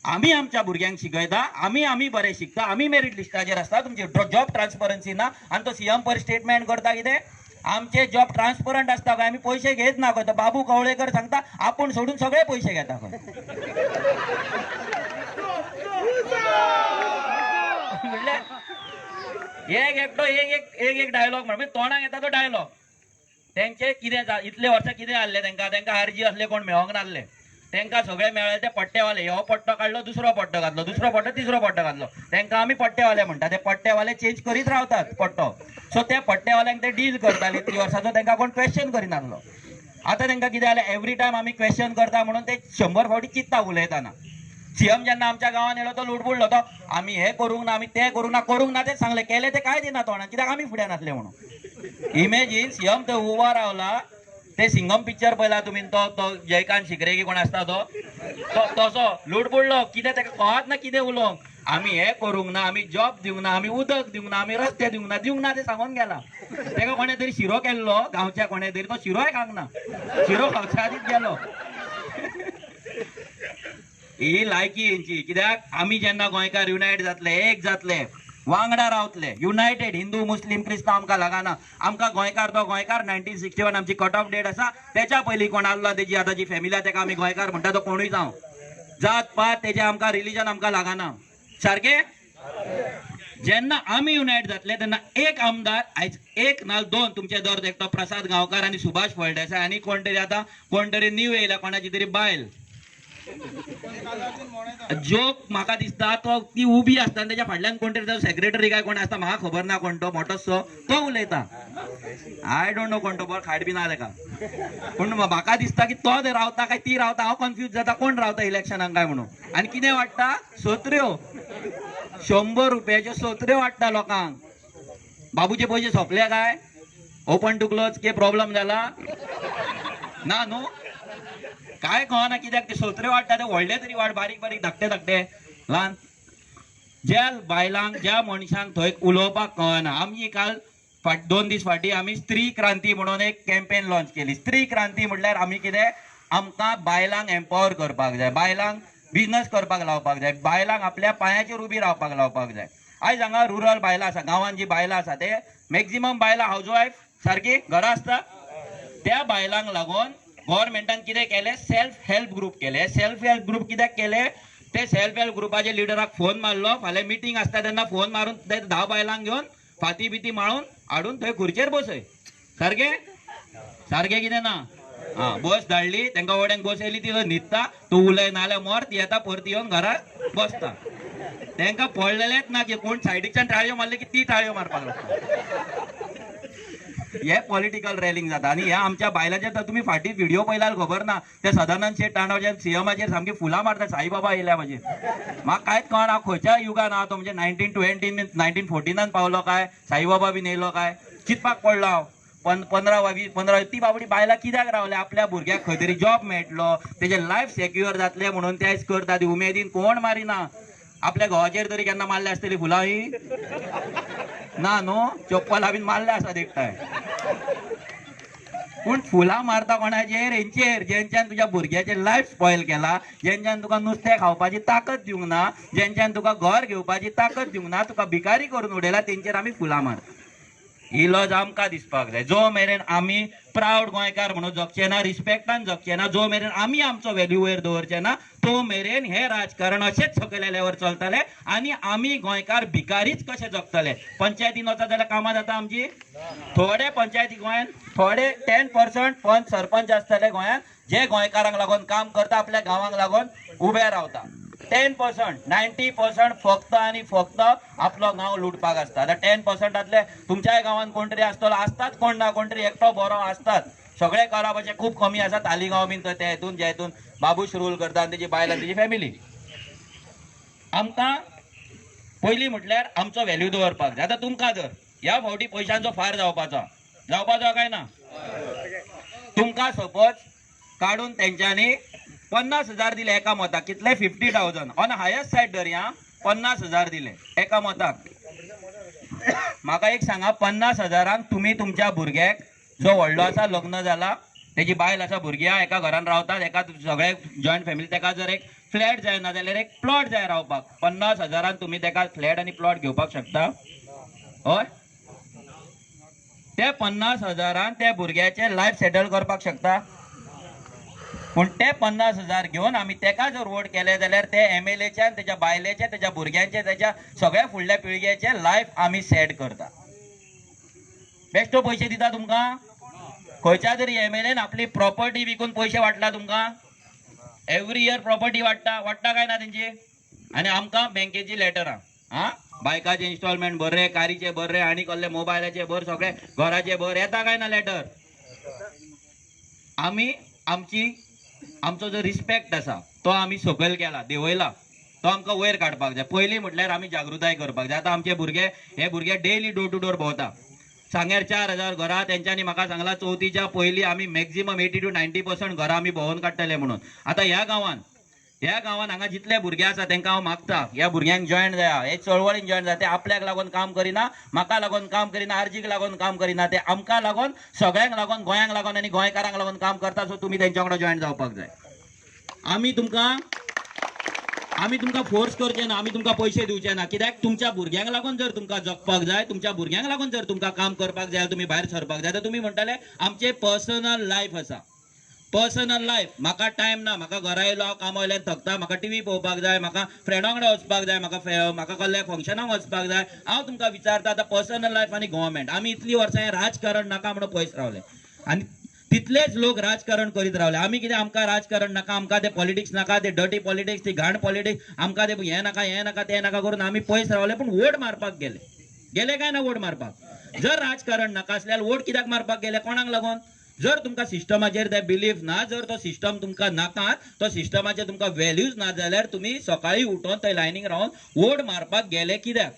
आमी आमच्या भुरग्यांक शिकयता, आमी आमी बरे शिकता, आमी मेरीट लिस्टाचेर आसता. तुमची जॉब ट्रान्सपरन्सी ना आनी तो सीएम पर स्टेटमेंट करता कितें? आमचे जॉब ट्रान्सपरंट आसता खंय, आमी पयशे घेत ना खंय. तो बाबू कवळेकर सांगता आपूण सोडून सगळे पयशे घेता खंय. म्हणल्यार एक एकटो एक एक एक एक डायलॉग म्हणजे तोंडाक येता तो डायलॉग. तेंचे कितें इतले वर्सां कितें जाल्लें तेंकां? तेंकां आरजी असले कोण मेळोंक नासले. तेंकां सगळे मेळ्ळे ते पट्टेवाले. हो पट्टो काडलो, दुसरो पट्टो घातलो, दुसरो पट्टो, तिसरो पट्टो घातलो. तेंकां आमी पट्टेवाले म्हणटा. ते पट्टेवाले चेंज करीत रावतात पट्टो. सो त्या पट्टेवाल्यांक ते डील करताले इतली वर्सां, तेंकां कोण क्वेश्चन करिनासलो. आतां तेंकां कितें जालें, एवरी टायम आमी क्वेश्चन करता म्हणून ते 100 फावटी चिंत्ता उलयतना. सीएम जेन्ना आमच्या गांवान येयलो तो लुडबुडलो. तो आमी हे करूंक ना, आमी तें करूंक ना, करूंक ना तें सांगलें, केलें तें कांय दिना तोंडान, कित्याक आमी फुड्यान आसले म्हणून. इमेजीन, सीएम थंय उबो रावला, ते सिंगम पिक्चर पळयला तुमी, तो तो जयकांत शिकरे की कोण आसता तो तसो लुडबुडलो. कितें ताका कळत ना कितें उलोवंक. आमी हे करूंक ना, आमी जॉब दिवंक ना, आमी उदक दिवंक ना, आमी रस्ते दिवंक ना, दिवंक ना तें सांगून गेला. ताका कोणें तरी शिरो केल्लो गांवच्या कोणें तरी, तो शिरोय खावंक ना, शिरो खावच्या आदींच गेलो. ही लायकी हेंची. कित्याक आमी जेन्ना गोंयकार युनायट जातले, एक जातले, वांगडा रावतले, युनायटेड, हिंदू मुस्लीम क्रिस्तांव आमकां लागना, आमकां गोंयकार तो गोंयकार. 1961 आमची कट ऑफ डेट आसा, तेच्या पयलीं कोण आहलो तेजी आतां जी फॅमिली आसा तेका आमी गोंयकार म्हणटा, तो कोणूय जावं, जात पात तेजे आमकां रिलीजन आमकां लागना. सारकें? जेन्ना आमी युनायट जातले तेन्ना एक आमदार आयज एक ना दोन तुमचे दर एकटो प्रसाद गांवकार आनी सुभाष फळदेसाय आनी कोण तरी आतां कोण तरी न्यू येयला कोणाची तरी बायल जोक म्हाका दिसता तो ती उबी आसता आनी तेच्या फाटल्यान कोण तरी सेक्रेटरी काय कोण आसता, म्हाका खबर ना कोण तो मोटोसो तो उलयता. I don't know कोण तो, बरो खाट बी ना तेका, पूण म्हाका दिसता की तो रावता काय ती रावता, हांव कन्फ्यूज जाता कोण रावता इलेक्शनाक काय म्हणून. आनी कितें वाडटा सोत्र्यो, 100 रुपयाच्यो सोत्र्यो वाडटा लोकांक. बाबूचे पयशे सोंपले काय? ओपन टू क्लोज के प्रॉब्लम जाला ना न्हू? काय कळना कित्याक ते सोत्रे वाडटा, ते व्हडले तरी वाड, बारीक बारीक धाकटे धाकटे ल्हान. ज्या बायलांक ज्या मनशांक थंय उलोवपाक कळना. आमी काल फाट 2 दीस फाटीं आमी स्त्री क्रांती म्हणून एक कॅम्पेन लॉन्च केली. स्त्री क्रांती म्हटल्यार आमी कितें, आमकां बायलांक एम्पावर करपाक जाय, बायलांक बिजनस करपाक लावपाक जाय, बायलांक आपल्या पांयाचेर उबी रावपाक लावपाक जाय. आयज हांगा रुरल बायलां आसा, गांवांत जी बायलां आसा ते मॅक्झिमम बायलां हावज वायफ सारकी घरा आसता. त्या बायलांक लागून गव्हर्मेंटान कितें केलें, सेल्फ हेल्प ग्रुप केले. सेल्फ हेल्प ग्रुप कित्याक केले, ते सेल्फ हेल्प ग्रुपाचे लिडराक फोन मारलो, फाल्यां मिटींग आसता तेन्ना फोन मारून ते 10 बायलांक घेवन फाती बिती माळून हाडून थंय खुर्चेर बसय. सारकें सारकें कितें ना? आं, बस धाडली तांकां, वड्यांक बस येयली, ती थंय न्हिदता, तूं उलय नाल्यार मर, ती येता परती येवन घरा बसता. तांकां पडलेलेंच ना की कोण सायडीकच्यान टाळयो मारली की ती टाळयो मारपाक लागता. हे पॉलिटिकल रॅलिंग जाता. आनी ह्या आमच्या बायलांचे तर तुमी फाटीं व्हिडिओ पळयल्यार खबर ना, ते सदानंद शेट तांडवच्या सीएमाचेर सामकी फुलां मारता, साईबाबा येयल्या म्हजेर. म्हाका कांयच कळना खंयच्या युगान आहा तो, म्हणजे 1920 1914 पावलो काय, साईबाबा बीन येयलो काय, चिंतपाक पडलो हांव. 15 वा 20 15 ती बाबडी बायलां कित्याक रावल्या, आपल्या भुरग्याक खंय तरी जॉब मेळटलो, तेजें लायफ सेक्युअर जातलें म्हणून ते आयज करता. ती उमेदीन कोण मारिना. आपल्या घोवाचेर तरी केन्ना मारल्या आसतली फुलां ही ना न्हू, चप्पलां बीन मारल्या आसा एकठांय, पूण फुलां मारता कोणाचेर, हेंचेर जेंच्यान तुज्या भुरग्याचें लायफ स्पॉयल केला, जेंच्यान तुका नुस्तें खावपाची ताकद दिवंक ना, जेंच्यान तुका घर घेवपाची ताकद दिवंक ना, तुका भिकारी करून उडयला, तेंचेर आमी फुलां मारता. ही लज आमकां दिसपाक जाय. जो मेरेन आमी प्रावड गोंयकार म्हणून जगचे ना, रिस्पेक्टान जगचे ना, जो मेरेन आमी आमचो व्हॅल्यू वयर दवरचे ना, तो मेरेन हे राजकारण अशेंच सकयल्या लेवल चलतलें आनी आमी गोंयकार भिकारीच कशे जगतले. पंचायतीन वचत जाल्यार कामां जाता आमची, थोडे पंचायती गोंयांत थोडे 10% पंच सरपंच आसतले गोंयांत जे गोंयकारांक लागून काम करता, आपल्या गांवांक लागून उबे रावता. 10%, 90% फक्त आनी फक्त आपलो गांव लुटपाक आसता. आतां 10%तले तुमच्याय गांवांत कोण तरी आसतलो, आसतात कोण ना कोण तरी एकटो बरो आसतात, सगळे करपाचे खूब कमी आसा. तालिगांव बीन ते हेतून जे हेतून बाबूश रूल करता आनी तेजी बायल आनी तेजी फॅमिली. आमकां पयलीं म्हटल्यार आमचो व्हॅल्यू दवरपाक जाय. आतां तुमकां जर ह्या फावटी पयशांचो फार जावपाचो, जावपाचो काय ना? तुमकां सपोज काडून तेंच्यांनी 50,000 दिले एका मताक, कितले? 50,000 ऑन हायस्ट सायड धरया, 50,000 दिले एका मताक. म्हाका एक सांगा, 50,000 तुमी तुमच्या भुरग्याक जो व्हडलो आसा, लग्न जाला, तेजी बायल आसा, भुरगीं आहा, एका घरान रावतात, एका सगळे जॉयंट फॅमिली, तेका जर एक फ्लॅट जाय ना जाल्यार एक प्लॉट जाय रावपाक, 50,000 तुमी तेका फ्लॅट आनी प्लॉट घेवपाक शकता? हय, ते 50,000 त्या भुरग्याचें लायफ सेटल करपाक शकता. पूण ते 50,000 घेवन आमी तेका जर वोट केले जाल्यार ते एमएलएच्यान, तेच्या बायलेचे, तेच्या भुरग्यांचे, तेच्या सगळ्या फुडल्या पिळग्याचे लायफ आमी सेट करता. बेश्टो पयशे दिता तुमकां? खंयच्या तरी एमएलएन आपली प्रॉपर्टी विकून पयशे वांटला तुमकां? एवरी इयर प्रॉपर्टी वाडटा, वाडटा काय ना तेंची? आनी आमकां बँकेची लेटरां, आं, बायकाचे इन्स्टॉलमेंट भर रे, कारीचे भर रे, आनी कसले मोबायलाचे भर, सगळे घराचे भर, येता काय ना लेटर? आमी आमची आमचो जो रिस्पेक्ट आसा तो आमी सकयल केला, देंवयला, तो आमकां वयर काडपाक जाय. पयलीं म्हटल्यार आमी जागृताय करपाक जाय. आतां आमचे भुरगे, हे भुरगे डेली डोर टू डोर भोंवता. सांग्यार 4,000 घरां तेंच्यांनी म्हाका सांगलां चवथीच्या पयलीं आमी मॅक्झिमम 80 to 90% घरां आमी भोंवून काडटले म्हणून. आतां ह्या गांवांत हांगा जितले भुरगे आसा तेंकां हांव मागता, ह्या भुरग्यांक जॉयन जाया, हे चळवळीन जॉयन जाया. ते आपल्याक लागून काम करिना, म्हाका लागून काम करिना, आर्जीक लागून काम करिना, ते आमकां लागून, सगळ्यांक लागून, गोंयांक लागून आनी गोंयकारांक लागून काम करता. सो तुमी तेंच्या वांगडा जॉयन जावपाक जाय. आमी तुमकां आमी तुमकां फोर्स करचे ना, आमी तुमकां पयशे दिवचे ना, कित्याक तुमच्या भुरग्यांक लागून जर तुमकां जगपाक जाय, तुमच्या भुरग्यांक लागून जर तुमकां काम करपाक जाय, तुमी भायर सरपाक जाय, तर तुमी म्हणटाले आमचे पर्सनल लायफ आसा, पर्सनल लायफ, म्हाका टायम ना, म्हाका घरा येयलो हांव कामा वयल्यान थकता, म्हाका टीव्ही पळोवपाक जाय, म्हाका फ्रेंडा वांगडा वचपाक जाय, म्हाका कसल्या फंक्शनाक वचपाक जाय. हांव तुमकां विचारता आतां पर्सनल लायफ आनी गव्हर्मेंट, आमी इतलीं वर्सां हें राजकारण नाका म्हणून पयस रावले आनी तितलेच लोक राजकारण करीत रावले. आमी कितें, आमकां राजकारण नाका, आमकां ते पॉलिटिक्स नाका, ते डर्टी पॉलिटिक्स, ती घाण पॉलिटिक्स, आमकां ते हें नाका, हें नाका, तें नाका करून आमी पयस रावले. पूण वोट मारपाक गेले, गेले काय ना वोट मारपाक? जर राजकारण नाका आसल्यार वोट कित्याक मारपाक गेले? कोणाक लागून? जर तुमकां सिस्टमाचेर ते बिलीफ ना, जर तो सिस्टम तुमकां नाका, तो सिस्टमाचेर तुमकां व्हॅल्यूज ना जाल्यार तुमी सकाळीं उठोन थंय लायनीक रावन वोट मारपाक गेले कित्याक?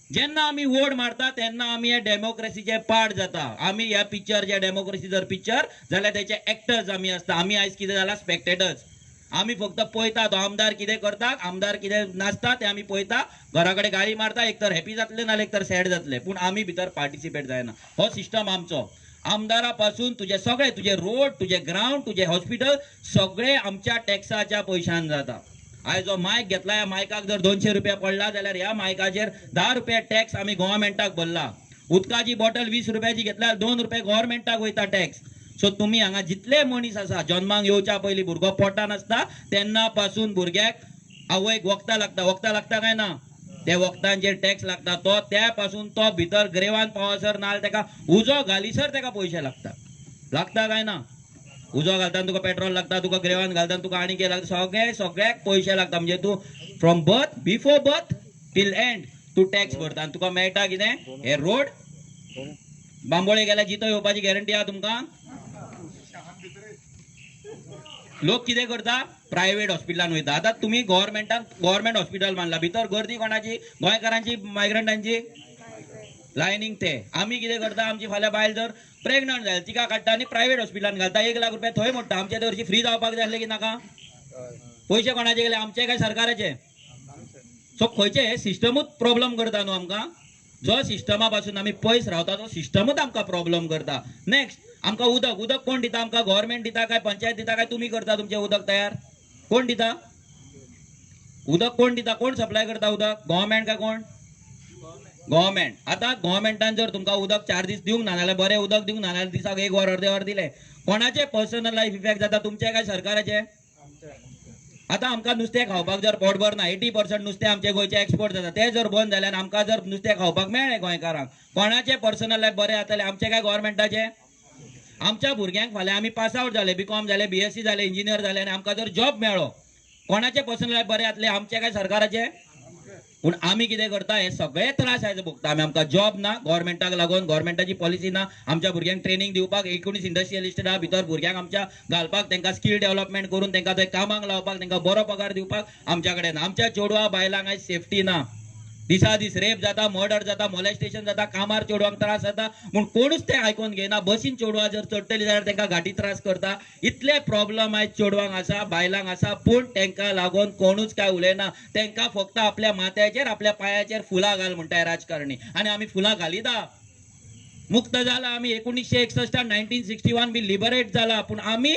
जेन्ना आमी वोट मारता तेन्ना आमी ह्या डेमोक्रेसीचे पार्ट जाता. आमी ह्या पिक्चर, ज्या डेमोक्रेसी जर पिक्चर जाल्यार तेचे एक्टर्स आमी आसता. आमी आयज कितें जाला, स्पेक्टेटर्स. आमी फक्त पळयता तो आमदार कितें करता, आमदार कितें नाचता तें आमी पळयता, घरा कडेन गाळी मारता, एक तर हॅपी जातले नाल्यार एक तर सॅड जातले, पूण आमी भितर पार्टिसिपेट जायना. हो सिस्टम आमचो. आमदारा पासून तुजे सगळे, तुजे रोड, तुजे ग्रावंड, तुजे हॉस्पिटल सगळे आमच्या टॅक्साच्या पयशान जाता. आयज जो मायक घेतला, ह्या मायकाक जर 200 रुपया पडला जाल्यार ह्या मायकाचेर 10 रुपया टॅक्स आमी गव्हर्मेंटाक भरला. उदकाची बॉटल 20 रुपयाची घेतल्यार 2 रुपया गव्हर्मेंटाक वयता टॅक्स. सो तुमी हांगा जितले मनीस आसा, जन्माक येवच्या पयलीं भुरगो पोटान आसता तेन्ना पासून भुरग्याक आवयक वखदां लागता. वखदां लागता काय ना? त्या वखदांचेर टॅक्स लागता. तो त्या पासून तो भितर ग्रेवान पावसर ना ताका उजो घालीसर ताका पयशे लागता. लागता काय ना? उजो घालता तुका पेट्रोल लागता, तुका ग्रेवान घालता तुका आनी कितें लागता, सगळे सगळ्याक पयशे लागता. म्हणजे तूं from birth, before birth till end तूं टॅक्स भरता आनी तुका मेळटा कितें? हे रोड बांबोळे गेल्यार जितो येवपाची गॅरंटी आहा तुमकां? लोक कितें करता, प्रायवेट हॉस्पिटलान वयता. आतां तुमी गव्हर्मेंटान गव्हर्मेंट हॉस्पिटल मानला, भितर गर्दी कोणाची? गोंयकारांची, मायग्रंटांची लायनींग. ते आमी कितें करता, आमची फाल्यां बायल जर प्रेग्नंट जाली तिका काडटा आनी प्रायवेट हॉस्पिटलान घालता, 1 लाख रुपया थंय मोडटा. आमचे तर फ्री जावपाक जाय आसलें की नाका? पयशे कोणाचे गेले, आमचे काय सरकाराचे? सो खंयचे हे सिस्टमूच प्रॉब्लम करता न्हू आमकां. जो सिस्टमा पासून आमी पयस रावता तो सिस्टमूच आमकां प्रॉब्लम करता. नेक्स्ट, आमकां उदक, उदक कोण दिता आमकां? गव्हर्मेंट दिता काय पंचायत दिता काय तुमी करता तुमचें उदक तयार? कोण दिता उदक? कोण दिता? कोण सप्लाय करता उदक? गव्हर्मेंट काय कोण? गव्हर्मेंट. आतां गव्हर्मेंटान जर तुमकां उदक 4 दीस दिवंक ना जाल्यार, बरें उदक दिवंक ना जाल्यार दिसाक 1 वर अर्दे वर दिलें, कोणाचें पर्सनल लायफ इफेक्ट जाता? तुमचें काय सरकाराचें? आतां आमकां नुस्तें खावपाक जर पोटभर ना, 80% नुस्तें आमचें गोंयचें एक्सपोर्ट जाता, तें जर बंद जाल्यार आमकां जर नुस्तें खावपाक मेळ्ळें गोंयकारांक, कोणाचें पर्सनल लायफ बरें जातलें? आमचें काय गव्हर्मेंटाचें? आमच्या भुरग्यांक फाल्यां आमी पास आवट जाले, बीकॉम जाले, बीएससी जाले, इंजिनियर जाले आनी आमकां जर जॉब मेळ्ळो, कोणाचें पर्सनल लायफ बरें जातलें? आमचें काय सरकाराचें? पूण आमी कितें करता, हे सगळे त्रास आयज भोगता आमी. आमकां जॉब ना गव्हर्मेंटाक लागून, गव्हर्मेंटाची पॉलिसी ना आमच्या भुरग्यांक ट्रेनींग दिवपाक. 19 इंडस्ट्रियल इस्टेट आहा, भितर भुरग्यांक आमच्या घालपाक, तांकां स्कील डेव्हलपमेंट करून तांकां थंय कामाक लावपाक, तांकां बरो पगार दिवपाक आमच्या कडेन ना. आमच्या चेडवा बायलांक आयज सेफ्टी ना. दिसा दीस रेप जाता, मर्डर जाता, मोलेस्टेशन जाता, कामार चेडवांक त्रास जाता, पूण कोणूच ते आयकोन घेयना. बसीन चेडवां जर चडटली जाल्यार तांकां घाटी त्रास करता. इतले प्रॉब्लम आयज चेडवांक आसा, बायलांक आसा, पूण तांकां लागून कोणूच काय उलयना. तांकां फक्त आपल्या माथ्याचेर, आपल्या पांयाचेर फुलां घाल म्हणटा राजकारणी, आनी आमी फुलां घालिता. मुक्त जाला आमी 1961, 1961 बी लिबरेट जाला, पूण आमी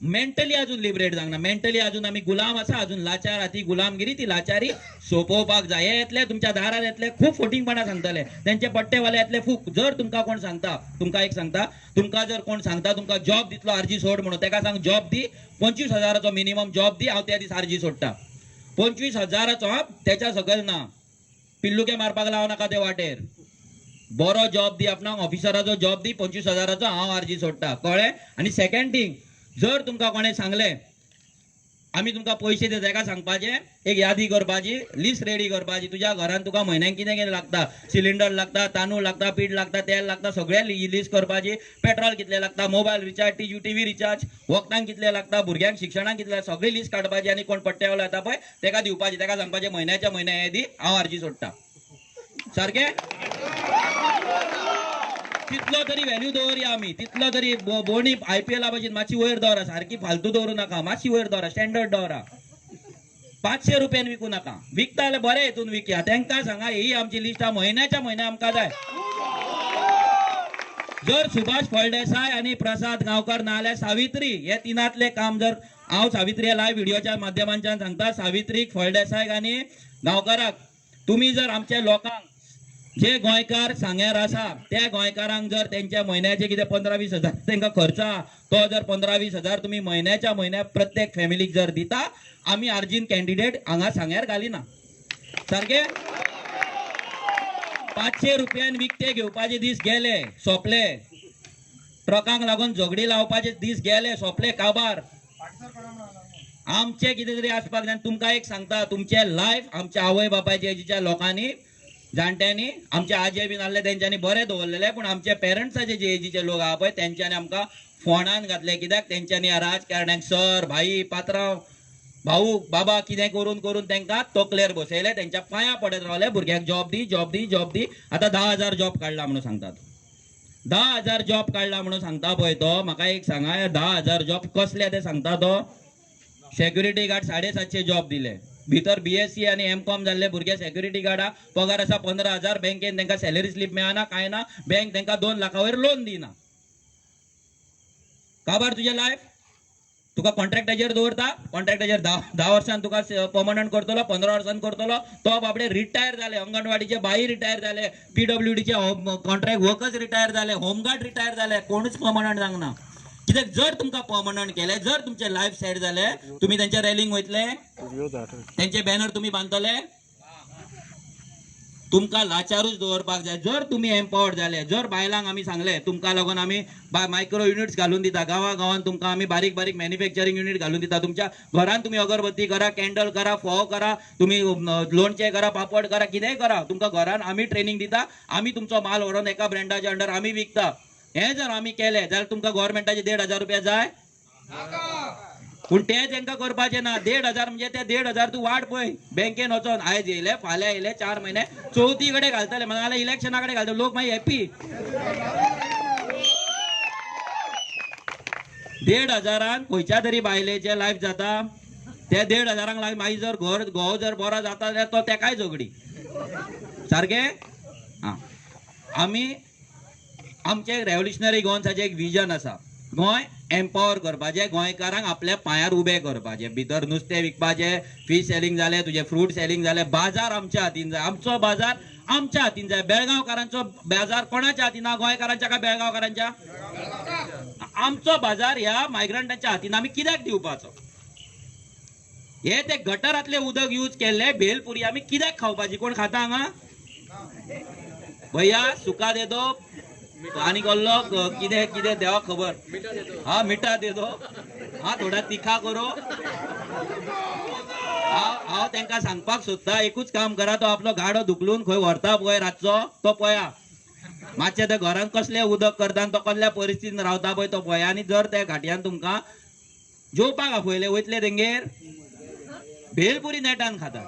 मेंटली अजून लिबरेट जावंक ना. मेंटली अजून आमी गुलाम आसा, अजून लाचार. ती गुलामगिरी, ती लाचारी सोंपोवपाक जाय. हे येतले तुमच्या दारार येतले, खूब फटींगपणां सांगतले, तेंचे पट्टेवाले येतले खूब. जर तुमकां कोण सांगता, तुमकां एक सांगता, तुमकां जर कोण सांगता तुमकां जॉब दितलो आरजी सोड म्हणून, तेका सांग जॉब दी, 25,000चो मिनिमम जॉब दी, हांव त्या दीस आरजी सोडटा. 25,000चो हा, तेच्या सकयल ना. पिल्लुके मारपाक लावं नाका ते वाटेर. बरो जॉब दी आपणाक, ऑफिसराचो जॉब दी, 25,000चो, हांव आरजी सोडटा. कळ्ळें? आनी सेकंड थिंग, जर तुमकां कोणें सांगलें आमी तुमकां पयशे दिता, तेका सांगपाचें एक यादी करपाची, लिस्ट रेडी करपाची. तुज्या घरान तुका म्हयन्याक कितें कितें लागता, सिलिंडर लागता, तांदूळ लागता, पीठ लागता, तेल लागता, सगळें लिस्ट करपाची. पेट्रोल कितलें लागता, मोबायल रिचार्ज, टीव्ही रिचार्ज, वखदांक कितलें लागता, भुरग्यांक शिक्षणाक कितलें, सगळी लिस्ट काडपाची आनी कोण पट्टेवालो येता पळय तेका दिवपाची. तेका सांगपाचें म्हयन्याच्या म्हयन्या हे दी, हांव आरजी सोडटा. सारकें? तितलो तरी व्हॅल्यू दवरया आमी, तितलो तरी बोणी आयपीएला भशेन मातशी वयर दवरा, सारकी फालतू दवरूं नाका, मातशी वयर दवरा, स्टँडर्ड दवरा. 500 रुपयान विकू नाका, विकता जाल्यार बरें हितून विकया. तांकां सांगा ही आमची लिस्ट आहा, म्हयन्याच्या म्हयन्या आमकां जाय. जर सुभाष फळदेसाय आनी प्रसाद गांवकर ना जाल्यार सावित्री हे तिनांतले काम जर हांव सावित्री लायव्ह व्हिडिओच्या माध्यमांच्यान सांगता, सावित्रीक, फळदेसायक आनी गांवकाराक, तुमी जर आमच्या लोकांक जे गोंयकार सांग्यार आसा त्या गोंयकारांक जर तेंच्या म्हयन्याचे कितें 15-20 हजार तेंकां खर्च आहा, तो जर 15-20 हजार तुमी म्हयन्याच्या म्हयन्याक प्रत्येक फॅमिलीक जर दिता, आमी आर्जीन कॅन्डिडेट हांगा सांग्यार घालिना. सारकें 500 रुपयान विकते घेवपाचे दीस गेले, सोंपले. ट्रकांक लागून झगडी लावपाचे दीस गेले, सोंपले, काबार. आमचे कितें तरी आसपाक जाय. तुमकां एक सांगता, तुमचें लायफ आमच्या आवय बापायच्या एजीच्या लोकांनी, जाणट्यांनी, आमचे आजे बीन आहले तेंच्यांनी बरें दवरलेलें, पूण आमचे पेरंट्साचे जे एजीचे लोक आहा पळय तेंच्यांनी आमकां फोंडान घातले. कित्याक तेंच्यांनी ह्या राजकारण्यांक सर, भाई, पात्रांव, भाऊ, बाबा कितें करून करून तेंकां तकलेर बसयले, तेंच्या पांयां पडत रावले, भुरग्यांक जॉब दी, जॉब दी, जॉब दी. आतां 10,000 जॉब काडला म्हणून सांगतात, 10,000 जॉब काडला म्हणून सांगता पळय तो. म्हाका एक सांगा, 10,000 जॉब कसले ते सांगता तो? सेक्युरिटी गार्ड 750 जॉब दिले, भितर BSc आनी MCom जाल्ले भुरगे सेक्युरिटी गार्डा, पगार आसा 15,000, बँकेन तेंकां सॅलरी स्लीप मेळना, कांय ना, बँक तेंकां 2 लाखां वयर लोन दिना. काबार तुजें लायफ. तुका कॉन्ट्रॅक्टाचेर दवरता, कॉन्ट्रॅक्टाचेर 10 वर्सां तुका पर्मनंट करतलो, 15 वर्सां करतलो. तो बाबडे रिटायर जाले, अंगणवाडीचे बाई रिटायर जाले, PWDचे कॉन्ट्रॅक्ट वर्कर्स रिटायर जाले, होमगार्ड रिटायर जाले, कोणूच पर्मनंट जावंक ना. कित्याक जर तुमकां पर्मनंट केले, जर तुमचे लायफ सेट जाले, तुमी तेंच्या रॅलींक वयतले, तेंचे बॅनर तुमी बांदतले. तुमकां लाचारूच दवरपाक जाय. जर तुमी एम्पावर्ड जाले, जर बायलांक आमी सांगले तुमकां लागून आमी मायक्रो युनिट्स घालून दिता, गांवा गांवांत तुमकां आमी बारीक बारीक मॅन्युफॅक्चरींग युनीट घालून दिता, तुमच्या घरान तुमी अगरबत्ती करा, कॅन्डल करा, फोव करा, तुमी लोणचें करा, पापड करा, कितेंय करा, तुमकां घरान आमी ट्रेनींग दिता, आमी तुमचो माल व्हरोन एका ब्रँडाच्या अंडर आमी विकता. हें जर आमी केलें जाल्यार तुमकां गव्हर्मेंटाचे 1,500 रुपया जाय, पूण ते तेंकां करपाचें ना. 1,500 म्हणजे ते 1,500 तूं वाट पळय, बँकेन वचोन आयज येयले, फाल्यां येयले, 4 म्हयने चवथी कडेन घालतले, नाजाल्यार इलेक्शना कडेन घालतले, लोक मागीर हॅपी. 1,500 खंयच्या तरी बायलेचें लायफ जाता, ते 1,500 लागून मागीर जर घर घोव जर बरो जाता जाल्यार तो तेकाय झगडी. सारकें? आं, आमी आमचें रेवोल्युशनरी गोवन्साचें एक विजन आसा, गोंय एम्पावर करपाचें, गोंयकारांक आपल्या पांयार उबें करपाचें. भितर नुस्तें विकपाचें, फीश सेलिंग जालें, तुजें फ्रूट सेलिंग जालें, बाजार आमच्या हातीन जाय, आमचो बाजार आमच्या हातीन जाय. बेळगांवकारांचो बाजार कोणाच्या हातीन ना? गोंयकारांच्या काय बेळगांवकारांच्या? आमचो बाजार ह्या मायग्रंटांच्या हातीन आमी कित्याक दिवपाचो? हे ते गटरांतलें उदक यूज केल्ले भेलपुरी आमी कित्याक खावपाची? कोण खाता हांगा? भैया सुका दे दो, आनी कसलो कितें कितें देवाक खबर. हा मिठा दे दो, हा थोडा तिखा करो. हांव तेंकां सांगपाक सोदता, एकूच काम करा, तो आपलो गाडो धुकलून खंय व्हरता पळय रातचो तो पळया, मातशें ते घरान कसलें उदक करता आनी तो कसल्या परिस्थितीन रावता पळय तो पळया. आनी जर त्या घाटयान तुमकां जेवपाक आपयलें वयतले तेंगेर भेलपुरी नेटान खाता.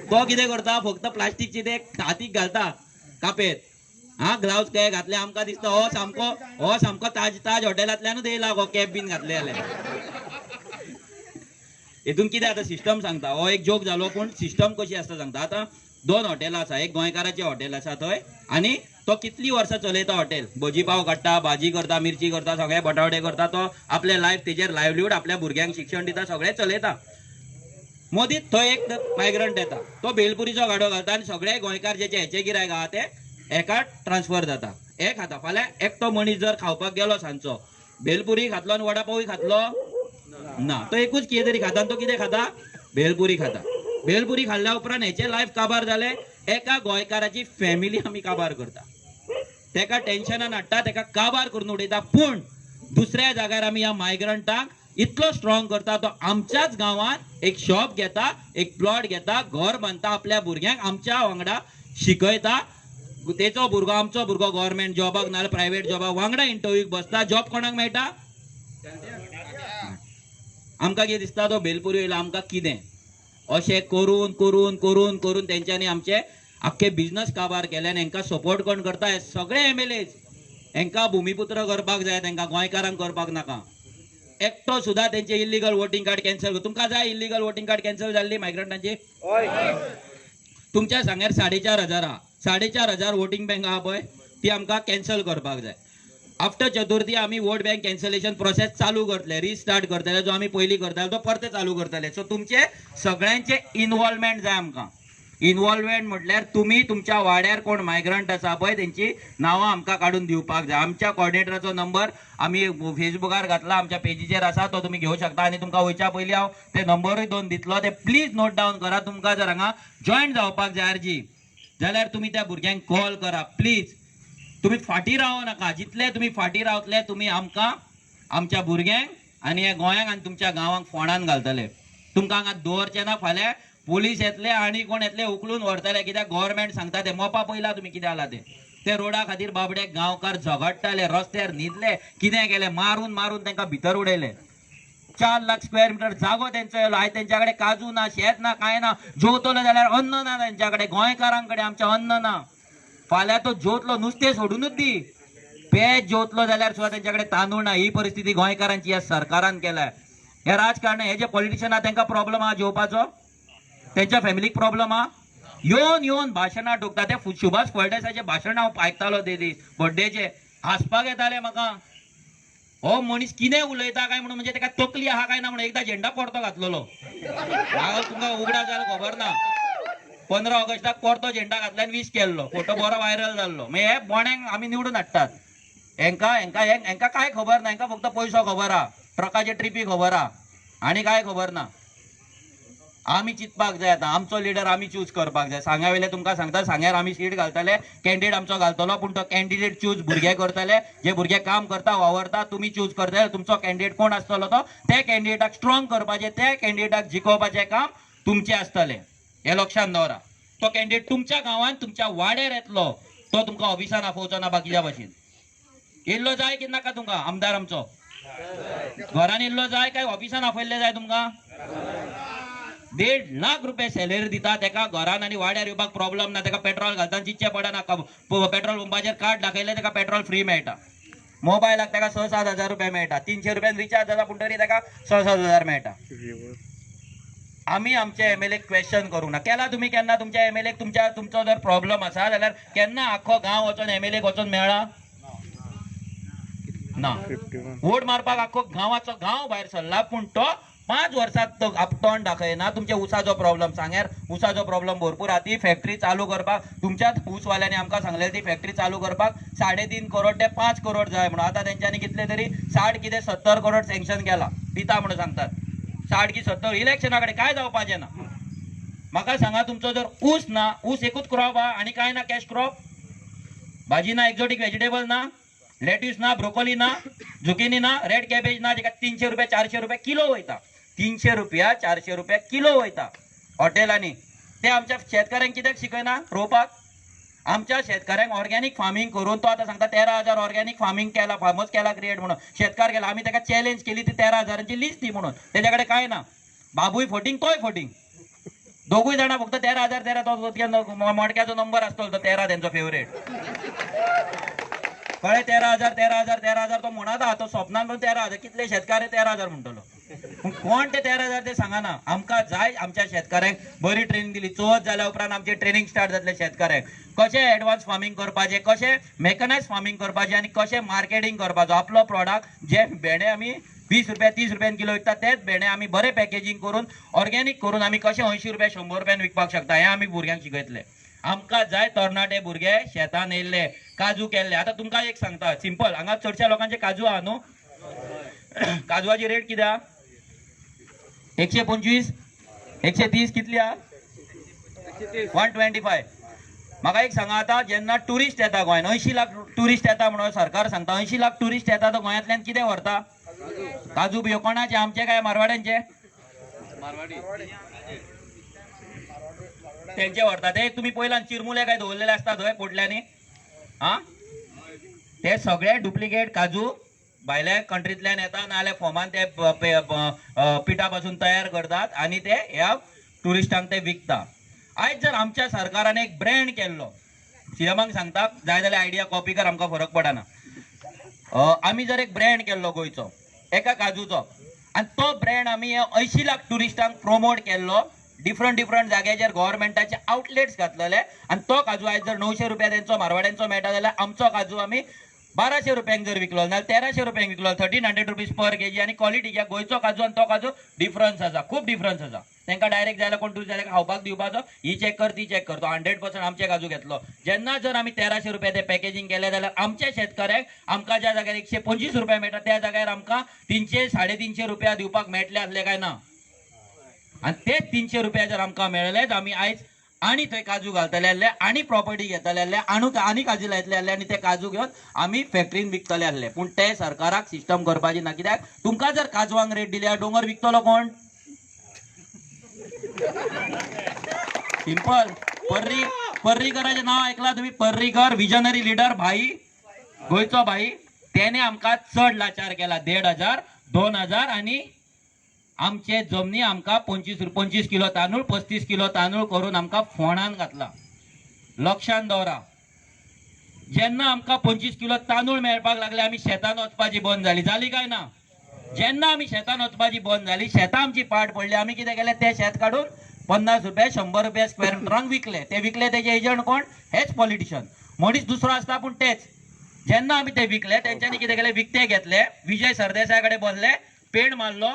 तो कितें करता, फक्त प्लास्टीकची ते हातीक घालता कापेत, हा ग्लावज काय घातले, आमकां दिसता हो सामको ताज ताज हॉटेलांतल्यानूच येयला हो कॅब बीन घातले जाल्यार. हितून कितें आतां सिस्टम सांगता, हो एक जोक जालो, पूण सिस्टम कशी आसता सांगता. आतां 2 हॉटेलां आसा, एक गोंयकाराचें हॉटेल आसा थंय, आनी तो कितली वर्सां चलयता हॉटेल, भजी पाव काडटा, भाजी करता, मिरची करता, सगळे बटावडे करता, तो आपले लायफ तेजेर लायवलीहूड, आपल्या भुरग्यांक शिक्षण दिता, सगळें चलयता. मदींच थंय एक मायग्रंट येता, तो भेलपुरीचो गाडो घालता आनी सगळे गोंयकार जेचे हेचे गिरायक आहा ते एका ट्रान्सफर जाता, हे खाता. फाल्यां एकटो मनीस जर खावपाक गेलो सांजचो, भेलपुरी खातलो आनी वडापावूय खातलो ना, तो एकूच कितें तरी खाता, आनी तो कितें खाता? भेलपुरी खाता. भेलपुरी खाल्ल्या उपरांत हेचें लायफ काबार जालें. एका गोंयकाराची फॅमिली आमी काबार करता, तेका टेन्शनान हाडटा, तेका काबार करून उडयता. पूण दुसऱ्या जाग्यार आमी ह्या मायग्रंटाक इतलो स्ट्रॉंग करता, तो आमच्याच गांवांत एक शॉप घेता, एक प्लॉट घेता, घर बांदता, आपल्या भुरग्यांक आमच्या वांगडा शिकयता. तेचो भुरगो आमचो भुरगो गव्हर्मेंट जॉबाक नाजाल्यार प्रायवेट जॉबाक वांगडा इंटरव्यूक बसता. जॉब कोणाक मेळटा? आमकां कितें दिसता, तो भेलपुरी वयलो आमकां कितें? अशें करून करून करून करून तेंच्यांनी आमचे आख्खे बिजनस काबार केले. आनी हेंकां सपोर्ट कोण करता? हे सगळे MLAs. हेंकां भुमिपुत्र करपाक जाय, तेंकां गोंयकारांक करपाक नाका. एकटो सुद्दां तेंचे इल्लीगल वोटींग कार्ड कॅन्सल. तुमकां जाय इल्लीगल वोटींग कार्ड कॅन्सल जाल्ली मायग्रंटांची? तुमच्या सांग्यार 4,500 आहा, 4,500 वोटींग बँक आहा पळय, ती आमकां कॅन्सल करपाक जाय. आफ्टर चतुर्थी आमी वोट बँक कॅन्सलेशन प्रोसेस चालू करतले, रिस्टार्ट करतले. जो आमी पयलीं करताले तो परते चालू करतले. सो तुमचे सगळ्यांचे इनवॉल्वमेंट जाय आमकां. इनवॉल्वमेंट म्हटल्यार तुमी तुमच्या वाड्यार कोण मायग्रंट आसा पळय तेंची नांवां आमकां काडून दिवपाक जाय. आमच्या कॉर्डिनेटराचो नंबर आमी फेसबुकार घातला, आमच्या पेजीचेर आसा, तो तुमी घेवं शकता. आनी तुमकां वयच्या पयलीं हांव ते नंबरूय दोन दितलो, ते प्लीज नोट डावन करा. तुमकां जर हांगा जॉयन जावपाक जाय आरजी जाल्यार तुमी त्या भुरग्यांक कॉल करा प्लीज. तुमी फाटीं रावो नाका. जितले तुमी फाटीं रावतले तुमी आमकां, आमच्या भुरग्यांक आनी ह्या गोंयांक आनी तुमच्या गांवांक फोंडान घालतले. तुमकां हांगा दवरचे ना. फाल्यां पोलीस येतले आनी कोण येतले, उखलून व्हरतले. कित्याक गव्हर्मेंट सांगता ते. मोपा पयला तुमी कितें जाला ते. ते रोडा खातीर बाबडे गांवकार झगडटाले, रस्त्यार न्हिदले, कितें केलें, मारून मारून तांकां भितर उडयले. 4 लाख स्क्वेअर मिटर जागो तेंचो येयलो. आयज तेंच्या कडेन काजू ना, शेत ना, कांय ना. जेवतलो जाल्यार अन्न ना तेंच्या कडेन. गोंयकारां कडेन आमचें अन्न ना. फाल्यां तो जेवतलो नुस्तें सोडूनच दी, पेज जेवतलो जाल्यार सुद्दां तेंच्या कडेन तांदूळ ना. ही परिस्थिती गोंयकारांची ह्या सरकारान केल्या. हे राजकारण, हे जे पॉलिटिशियन आहा तेंकां प्रॉब्लम आहा जेवपाचो, तेंच्या फॅमिलीक प्रॉब्लम आहा. येवन येवन भाशणां ठोकता ते. सुभाष फळदेसायचें भाशण हांव आयकतालो ते दीस बड्डेचे, हांसपाक येताले म्हाका. हो मनीस कितें उलयता काय म्हणून, म्हणजे तेका तकली आहा काय ना म्हणून. एकदां झेंडा परतो घातलेलो हांव, तुमकां उगडास जाल्यार खबर ना, 15 ऑगस्टाक परतो झेंडा घातला आनी वीश केल्लो, फोटो बरो व्हायरल जाल्लो. मागीर हे बोण्यांक आमी निवडून हाडटात. हेंकां हेंकां हेंकां कांय खबर ना. हेंकां फक्त पयसो खबर आहा, ट्रकाचे ट्रिपी खबर आहा आनी कांय खबर ना. आमी चिंतपाक जाय आतां. आमचो लिडर आमी चूज करपाक जाय. सांग्या वयले तुमकां सांगता, सांग्यार आमी सीट घालतले, कॅन्डिडेट आमचो घालतलो, पूण तो कॅन्डिडेट चूज भुरगे करतले, जे भुरगे काम करता, वावरता. तुमी चूज करतले तुमचो कॅन्डिडेट कोण आसतलो तो. त्या कॅन्डिडेटाक स्ट्रॉंग करपाचें, त्या कॅन्डिडेटाक जिखोवपाचें काम तुमचें आसतलें, हें लक्षात दवरा. तो कॅन्डिडेट तुमच्या गांवांत, तुमच्या वाड्यार येतलो, तो तुमकां ऑफिसान आफोवचो ना बाकीच्या भाशेन. येयल्लो जाय की नाका तुमकां आमदार आमचो? घरान येयल्लो जाय काय ऑफिसान आपयल्ले जाय तुमकां? 1.5 लाख रुपये सॅलरी दिता तेका, घरान आनी वाड्यार येवपाक प्रॉब्लम ना. तेका पेट्रोल घालता चिंतचें पडना. पेट्रोल पंपाचेर कार्ड दाखयलें, तेका पेट्रोल फ्री मेळटा. मोबायलाक तेका 6-7 हजार रुपये मेळटा. 300 रुपयान रिचार्ज जाता, पूण तरी तेका 6-7 हजार मेळटा. आमी आमच्या एमएलए क्वेश्चन करूंक ना. केला तुमी केन्ना तुमच्या एमएलए? तुमच्या तुमचो जर प्रॉब्लम आसा जाल्यार केन्ना आख्खो गांव वचोन एमएलए वचोन मेळ्ळा ना? वोट मारपाक आख्खो गांवाचो गांव भायर सरला, पूण तो 5 वर्सात तो तोंड दाखयना. तुमच्या ऊसाचो प्रॉब्लम, सांग्यार ऊसाचो प्रॉब्लम भरपूर आहा. ती फॅक्टरी चालू करपाक तुमच्याच ऊसवाल्यांनी आमकां सांगलें, ती फॅक्टरी चालू करपाक 3.5 करोड ते 5 करोड जाय म्हणून. आतां तेंच्यांनी कितले तरी 60 कितें 70 करोड सँक्शन केला, दिता म्हणून सांगतात. 60 की 70. इलेक्शना कडेन काय जावपाचें ना. म्हाका सांगा, तुमचो जर ऊस ना, ऊस एकूच क्रॉप आहा आनी काय ना? कॅश क्रॉप भाजी ना, एक्झॉटीक व्हेजिटेबल ना, लेट्यूस ना, ब्रोकोली ना, झुकिनी ना, रेड कॅबेज ना, जेका 300 रुपया 400 रुपया किलो वयता. 300 रुपया 400 रुपया किलो वयता हॉटेलांनी. ते आमच्या शेतकऱ्यांक कित्याक शिकयना रोवपाक? आमच्या शेतकऱ्यांक ऑर्गॅनीक फार्मींग करून तो आतां सांगता 13,000 ऑर्गॅनीक फार्मींग केला, फार्मच केला क्रिएट म्हणून शेतकार केला. आमी ताका चॅलेंज केली, ती 13 हजारांची लिस्ट दी म्हणून. तेच्या कडेन कांय ना. बाबूय फटींग, तोय फटींग, दोगूय जाणां फक्त 13,000 13. तो मडक्याचो नंबर आसतलो तो 13, तेंचो फेवरेट. कळ्ळें? 13,000, 13,000, 13,000 तो म्हणत तो स्वप्नान पण 13,000. कितले शेतकार 13,000 म्हणटलो? पूण कोण ते 13,000 ते सांगना. आमकां जाय आमच्या शेतकाऱ्यांक बरी ट्रेनिंग दिली. चवथ जाल्या उपरांत आमचें ट्रेनिंग स्टार्ट जातलें. शेतकाऱ्यांक कशें एडवान्स फार्मींग करपाचें, कशें मेकनायज फार्मींग करपाचें आनी कशें मार्केटींग करपाचो आपलो प्रोडक्ट. जे भेंडे आमी 20 रुपया 30 रुपयान किलो विकता, तेच भेंडे आमी बरें पॅकेजींग करून, ऑर्गेनीक करून आमी कशें 80 रुपया 100 रुपयान विकपाक शकता, हें आमी भुरग्यांक शिकयतले. आमकां जाय तरणाटे भुरगे शेतान येयल्ले, काजू केल्ले. आतां तुमकां एक सांगता सिंपल, हांगा चडश्या लोकांचे काजू आहा न्हू? काजवाची रेट कितें आहा? 125, 130, कितली आहा? 125. म्हाका एक सांगा, आतां जेन्ना टुरिस्ट येता गोंयान, 80 लाख टुरिस्ट येता म्हणून सरकार सांगता, 80 लाख टुरिस्ट येता तो गोंयांतल्यान कितें व्हरता? काजू बियो. कोणाचे? आमचे काय मारवाड्यांचे? तेंचे व्हरता ते. तुमी पयल्यान चिरमुले काय दवरलेले आसता थंय पोटल्यांनी. आं, ते सगळे डुप्लिकेट काजू भायल्या कंट्रींतल्यान येता, नाजाल्यार फॉमान ते पिठा पासून तयार करतात आनी ते ह्या टुरिस्टांक ते विकता. आयज जर आमच्या सरकारान एक ब्रँड केल्लो, सीएमाक सांगता, जाय जाल्यार आयडिया कॉपी कर, आमकां फरक पडना. आमी जर एक ब्रँड केल्लो गोंयचो एका काजूचो आनी तो ब्रँड आमी 80 लाख टुरिस्टांक प्रोमोट केल्लो, डिफरंट डिफरंट जाग्याचेर गव्हर्मेंटाचे आउटलेट्स घातलेले, आनी तो काजू आयज जर 900 रुपया तेंचो मारवाड्यांचो मेळटा जाल्यार आमचो काजू आमी 1200 रुपयांक जर विकलो नाल्यार 1300 रुपयांक विकलो, 1300 rupees per kg. आनी क्वॉलिटी घ्या. गोंयचो काजू आनी तो काजू डिफरन्स आसा, खूब डिफरन्स आसा. तांकां डायरेक्ट जाल्यार कोण तुजें जाल्यार खावपाक दिवपाचो, ही चॅक कर, ती चॅक कर, तो 100% आमचे काजू घेतलो. जेन्ना जर आमी 1300 रुपया ते पॅकेजींग केले जाल्यार आमच्या शेतकऱ्याक आमकां ज्या जाग्यार 125 रुपया मेळटा त्या जाग्यार आमकां 300 350 रुपया दिवपाक मेळटले आसले काय ना? आनी तेच 300 रुपया जर आमकां मेळ्ळे, आमी आयज आनी थंय काजू घालतले आसले आनी प्रॉपर्टी घेतले आसले आनी आनी काजू लायतले आसले आनी ते काजू घेवन आमी फॅक्टरीन विकतले आसले. पूण ते सरकाराक सिस्टम करपाची ना, कित्याक तुमकां जर काजवांक रेट दिल्या, दोंगर विकतलो कोण? सिंपल. पर्रीकराचें नांव आयकलां तुमी? पर्रीकर, विजनरी लिडर, भाई, गोंयचो भाई. तेणे आमकां चड लाचार केला. 1500, 2000 आनी आमचे जमनी आमकां 25 किलो तांदूळ, 35 किलो तांदूळ करून आमकां फोंडान घातला. लक्षान दवरा, जेन्ना आमकां 25 किलो तांदूळ मेळपाक लागले, आमी शेतान वचपाची बंद जाली. जाली काय ना? जेन्ना आमी शेतान वचपाची बंद जाली, शेतां आमची पाड पडली. आमी कितें केलें? ते शेत काडून 50 रुपया, 100 रुपया स्क्वेअर मिटरांक विकले. ते विकले तेजे एजंट कोण? हेच पॉलिटिशियन. मनीस दुसरो आसता, पूण तेच. जेन्ना आमी ते विकले, तेंच्यांनी कितें केलें? विकते घेतले, विजय सरदेसाय कडेन बसले, पेण मारलो,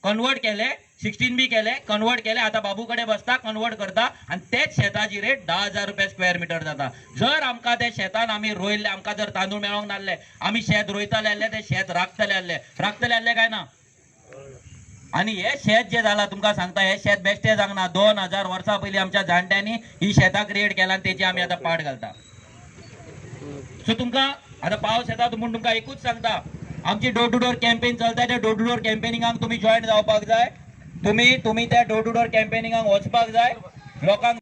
कन्वर्ट केले, 16B केले, कन्वर्ट केले. आता बाबू कडेन बसता, कन्वर्ट करता आनी तेच शेताची रेट 10,000 रुपया स्क्वेअर मिटर जाता. जर आमकां त्या शेतान आमी रोयल्ले, आमकां जर तांदूळ मेळोंक नासले, आमी शेत रोयतले आसले, ते शेत राखतले आसले. राखतले आसले काय ना? आनी हे शेत जे जाला, तुमकां सांगता, हे शेत बेश्टे जावंक ना. 2000 वर्सां पयलीं आमच्या जाणट्यांनी ही शेतां क्रिएट केला आनी तेची आमी आतां पाट घालता. सो तुमकां आतां पावस येता म्हूण तुमकां एकूच सांगता, आमची डोर टू डोर कॅम्पेन चलता. त्या डोर टू डोर कॅम्पेनिंगाक तुमी जॉयन जावपाक जाय. तुमी तुमी त्या डोर टू डोर कॅम्पेनिंगाक वचपाक जाय लोकांक.